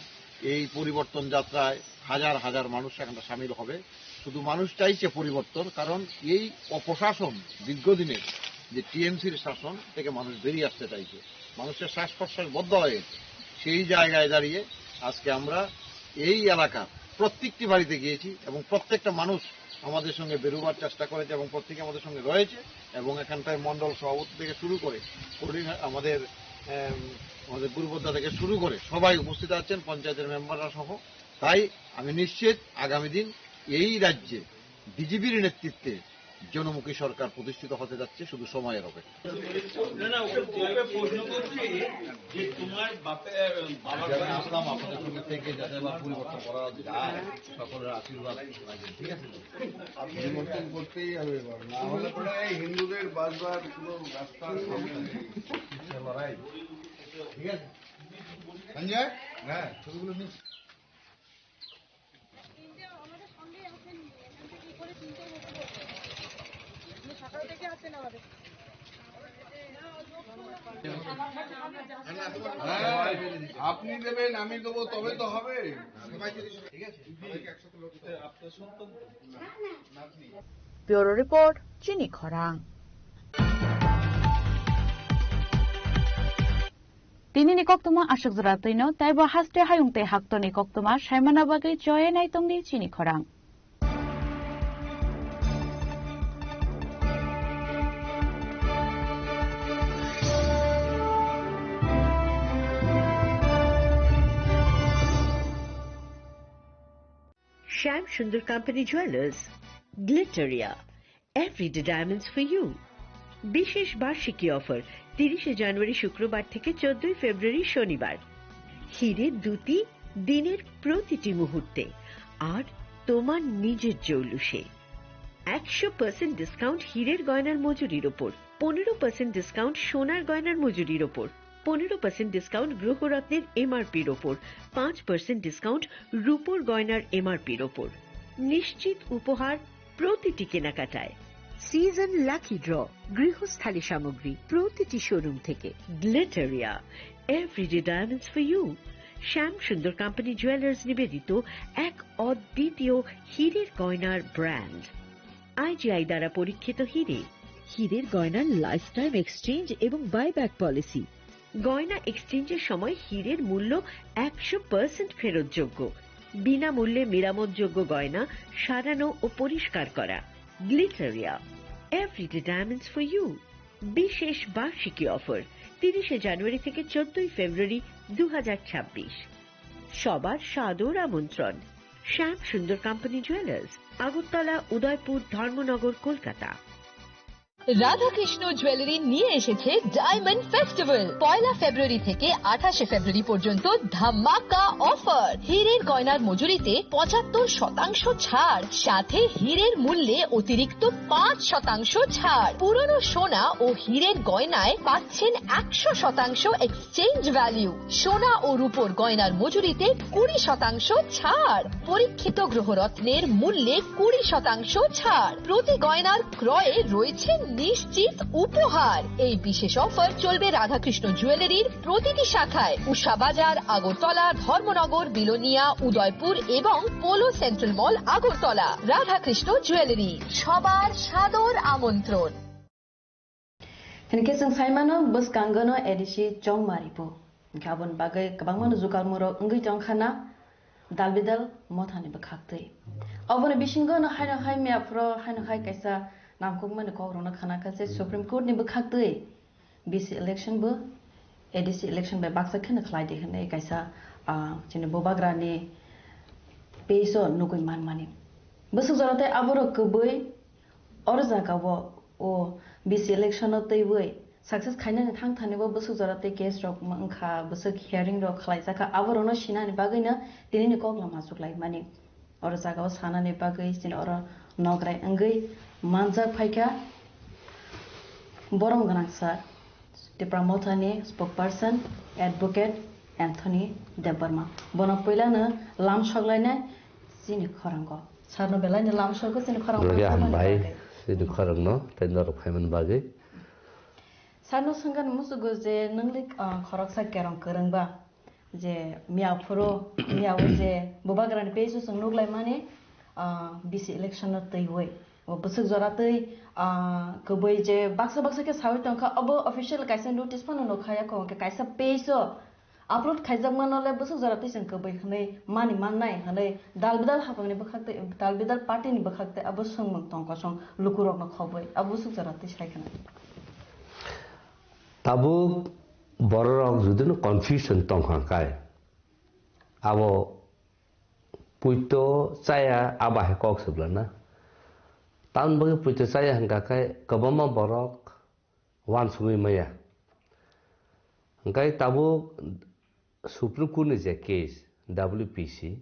এই পরিবর্তন যাত্রায় হাজার হাজার মানুষ সেখানে সামিল হবে। শুধু মানুষ চাইছে পরিবর্তন, কারণ এই অপশাসন দীর্ঘদিনের যে টিএমসির শাসন থেকে মানুষ বেরিয়ে আসতে চাইছে। মানুষের শ্বাস প্রশ্বাস বন্ধ হয়ে গেছে। সেই জায়গায় দাঁড়িয়ে আজকে আমরা এই এলাকার প্রত্যেকটি বাড়িতে গিয়েছি এবং প্রত্যেকটা মানুষ আমাদের সঙ্গে বেরোবার চেষ্টা করেছে এবং প্রত্যেকে আমাদের সঙ্গে রয়েছে। এবং এখানটায় মণ্ডল সভাপতি থেকে শুরু করে কোর্ডিনে-, আমাদের, এম, আমাদের গুরুপদ্দা থেকে শুরু করে সবাই উপস্থিত আছেন, পঞ্চায়েতের মেম্বাররা সহ। তাই আমি নিশ্চিত আগামী দিন এই রাজ্যে বিজেপির নেতৃত্বে জনমুখী সরকার প্রতিষ্ঠিত হতে যাচ্ছে, শুধু সময়ের অপেক্ষা। না, না, ওকে, ওকে প্রশ্ন করছি যে তোমার বাপে, বাবার আমি আসলাম আপনাদের সঙ্গে থেকে যাতে আবার পরিবর্তন করা যায়, সকলের আশীর্বাদ লাগে, ঠিক আছে? পরিবর্তন করতেই হবে এবার, না হলে পরে এই হিন্দুদের বাঁচবার কোনো রাস্তা নেই। লড়াই, ঠিক আছে? সঞ্জয়, হ্যাঁ, ছবিগুলো নিস। তিনটে আমাদের সঙ্গেই আছেন, এখান থেকে কি করে তিনটে হতে পারে? উনি সকাল থেকে আছেন আমাদের। হ্যাঁ, আপনি দেবেন, আমি দেবো, তবে তো হবে। ঠিক আছে, সবাইকে একসাথে লোক। Bureau Report, Chini Khorang. Tini ni koktwma aswk jora twino, tei bo haste hayung tei hakto ni koktwma saimana bagwi choya nai tongdi chini khorang. Shyam Sundar Company Jewelers, Glitteria, Everyday Diamonds for You। বিশেষ বার্ষিকী অফার, তিরিশে জানুয়ারি শুক্রবার থেকে চোদ্দই ফেব্রুয়ারি শনিবার। হীরের দ্যুতি দিনের প্রতিটি মুহূর্তে, আর তোমার নিজের জৌলুসে। একশো পার্সেন্ট ডিসকাউন্ট হীরের গয়নার মজুরির ওপর, পনেরো পার্সেন্ট ডিসকাউন্ট সোনার গয়নার মজুরির ওপর, পনেরো পার্সেন্ট ডিসকাউন্ট গ্রহরত্নের এমআরপির ওপর, পাঁচ পার্সেন্ট ডিসকাউন্ট রূপোর গয়নার এমআরপির ওপর। নিশ্চিত উপহার প্রতিটি কেনাকাটায়। সিজন লাকি ড্র, গৃহস্থালী সামগ্রী প্রতিটি শোরুম থেকে। গ্লিটারিয়া, Everyday Diamonds for You। শ্যাম সুন্দর কোম্পানি জুয়েলার্স নিবেদিত এক অদ্বিতীয় হীরের গয়নার ব্র্যান্ড। আইজিআই দ্বারা পরীক্ষিত হীরে। হীরের গয়নার লাইফ টাইম এক্সচেঞ্জ এবং বাইব্যাক পলিসি। গয়না এক্সচেঞ্জের সময় হীরের মূল্য একশো পার্সেন্ট ফেরতযোগ্য। বিনামূল্যে মেরামতযোগ্য গয়না সারানো ও পরিষ্কার করা। গ্লিটারিয়া, Everyday Diamonds for You। বিশেষ বার্ষিকী অফার, তিরিশে জানুয়ারি থেকে চোদ্দই ফেব্রুয়ারি দু হাজার ছাব্বিশ। সবার সাদর আমন্ত্রণ। শ্যাম সুন্দর কোম্পানি জুয়েলার্স, আগরতলা, উদয়পুর, ধর্মনগর, কলকাতা। রাধাকৃষ্ণ জুয়েলারি নিয়ে এসেছে ডায়মন্ড ফেস্টিভ্যাল। পয়লা ফেব্রুয়ারি থেকে আঠাশে ফেব্রুয়ারি পর্যন্ত ধামাকা অফার। হীরের গয়নার মজুরিতে পঁচাত্তর শতাংশ ছাড়, সাথে হীরের মূল্যে অতিরিক্ত পাঁচ শতাংশ ছাড়। পুরনো সোনা ও হীরের গয়নায় পাচ্ছেন একশো শতাংশ এক্সচেঞ্জ ভ্যালু। সোনা ও রূপোর গয়নার মজুরিতে কুড়ি শতাংশ ছাড়। পরীক্ষিত গ্রহরত্নের মূল্যে কুড়ি শতাংশ ছাড়। প্রতি গয়নার ক্রয়ে রয়েছে নিশ্চিত উপহার। এই বিশেষ অফার চলবে রাধাকৃষ্ণ জুয়েলারির প্রতিটি শাখায়, উষা বাজার, আগরতলা, ধর্মনগর, বিলোনিয়া, উদয়পুর এবং পোলো সেন্ট্রাল মল, আগরতলা। রাধাকৃষ্ণ জুয়েলারি, সবার সাদর আমন্ত্রণ। Hinkhe chwng sai mano, bwskango no A D C chongmari bo. Hinkhe aboni bagwi kwbangma no jugalmung rok wngwi tong kha na. Dalbidal mothani bwkhaktwi. Oboni bisingo no haino hai miyaphoro haino hai kaisa nangkukmani kokrokno khana kha je Supreme Court ni bwkhaktwi B C election bo A D C election bai baksa kheno khlai di hwnwi kaisa, ah, chini bubagrani page o nugwi manmani. Bwswk jora tei aborok kwbwi oro jagao o B C election o twiwi success khainani thang thani bo bwswk jora tei case rok wngkha, bwswk hearing rok khlaijakha, aborokno sinani bagwino tinini kok lama achuk lai mani. Oro jagao sanani bagwi chini oro nograi wngwi manjak phaikha borom gwnang sir Tipra Mothani spokesperson advocate Anthony Debbarma. Bono puilano lam soklainai chini khorango. Sarno belaino lam sokgo chini khorango. Rwgya hambai chini khorangno tei norok phaimani bagwi. Sarno swngani musugo je nwngli, ah, khoroksa kerong kwrwngba. Je miya phuru, miya o je bubagrani page o chwng nuklaimani, ah, B C election no twiwi. O bwswk jora twi, ah, kwbwi je baksa baksa khe sawi tongkha, obo official kaisa notice phano nukha ya kho, hwnkhe kaisa page o upload khaijakmano le bwswk jora twi chwng kwbwi hwnwi mani mannai hwnwi dal bidal haphangni bwkhak twi, dal bidal party ni bwkhak twi abo swngmung tongkha chwng lukurokno khobwi, abo bwswk jora twi sai khna. Tabuk bororok judino confusion tongkha kai, abo puito chaya, abo hai kok swplana. Tamoni bagwi puito chaya hwnkha khe kwbangma borok uansugwi maya. Hwnkhe tabuk Supreme Court ni je case W P C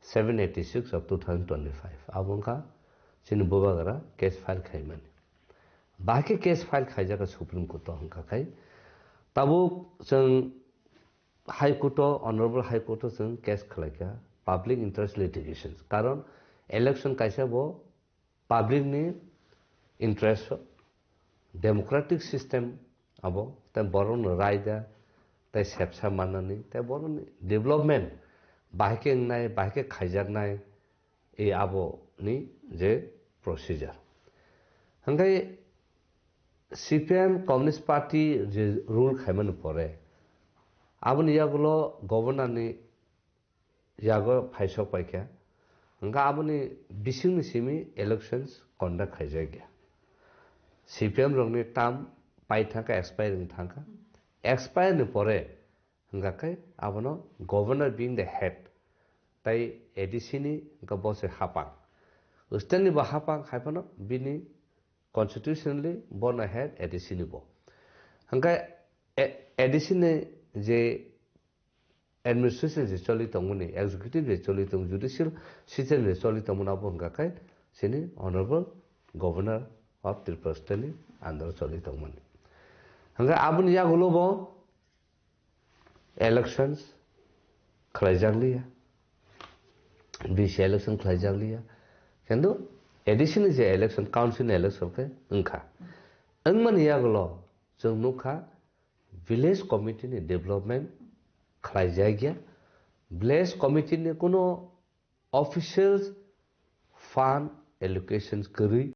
seven eighty six of two thousand twenty-five, abo wngkha chini bubagra case file khaimani. Bahai khe case file khaijak Supreme Court o, hwnkha khai tabuk chwng High Court o, Honorable High Court o chwng case khwlaikha public interest litigations, karon election kaisa bo public ni interest o, democratic system abo, tei borokno raida tei sepsa mannani tei borokni development bahai khe wngnai, bahai khe khaijaknai, e abo ni je procedure. Hwnkhe C P I M Communist Party je rule khaimani pore, aboni yagulo governor ni yago phaisok paikha, hwnkhe aboni bisingni simi elections conduct khaijakya. C P M rokni term pai thangkha, expiring thangkha, expire ni pore hwnkha khe abono governor being the head, tai A D C ni hwnkha bo se hapang, state ni bo hapang, haiphano bini constitutionally bono head A D C ni bo. Hwnkhe A-, A D C ni je administration je choli tongmani, executive je choli tong, judicial system je choli tongmani, abo hwnkha khe chini Honorable Governor of Tripura State ni under o choli tongmani. Hwnkhe aboni yagulo bo elections khlaijak liya, B C election khlaijak liya, kintu A D C ni je election, council ni election khe wngkha. Wngmani yagulo chwng nukha, village committee ni development khlaijakya, village committee ni kuno official fund allocations kwrwi,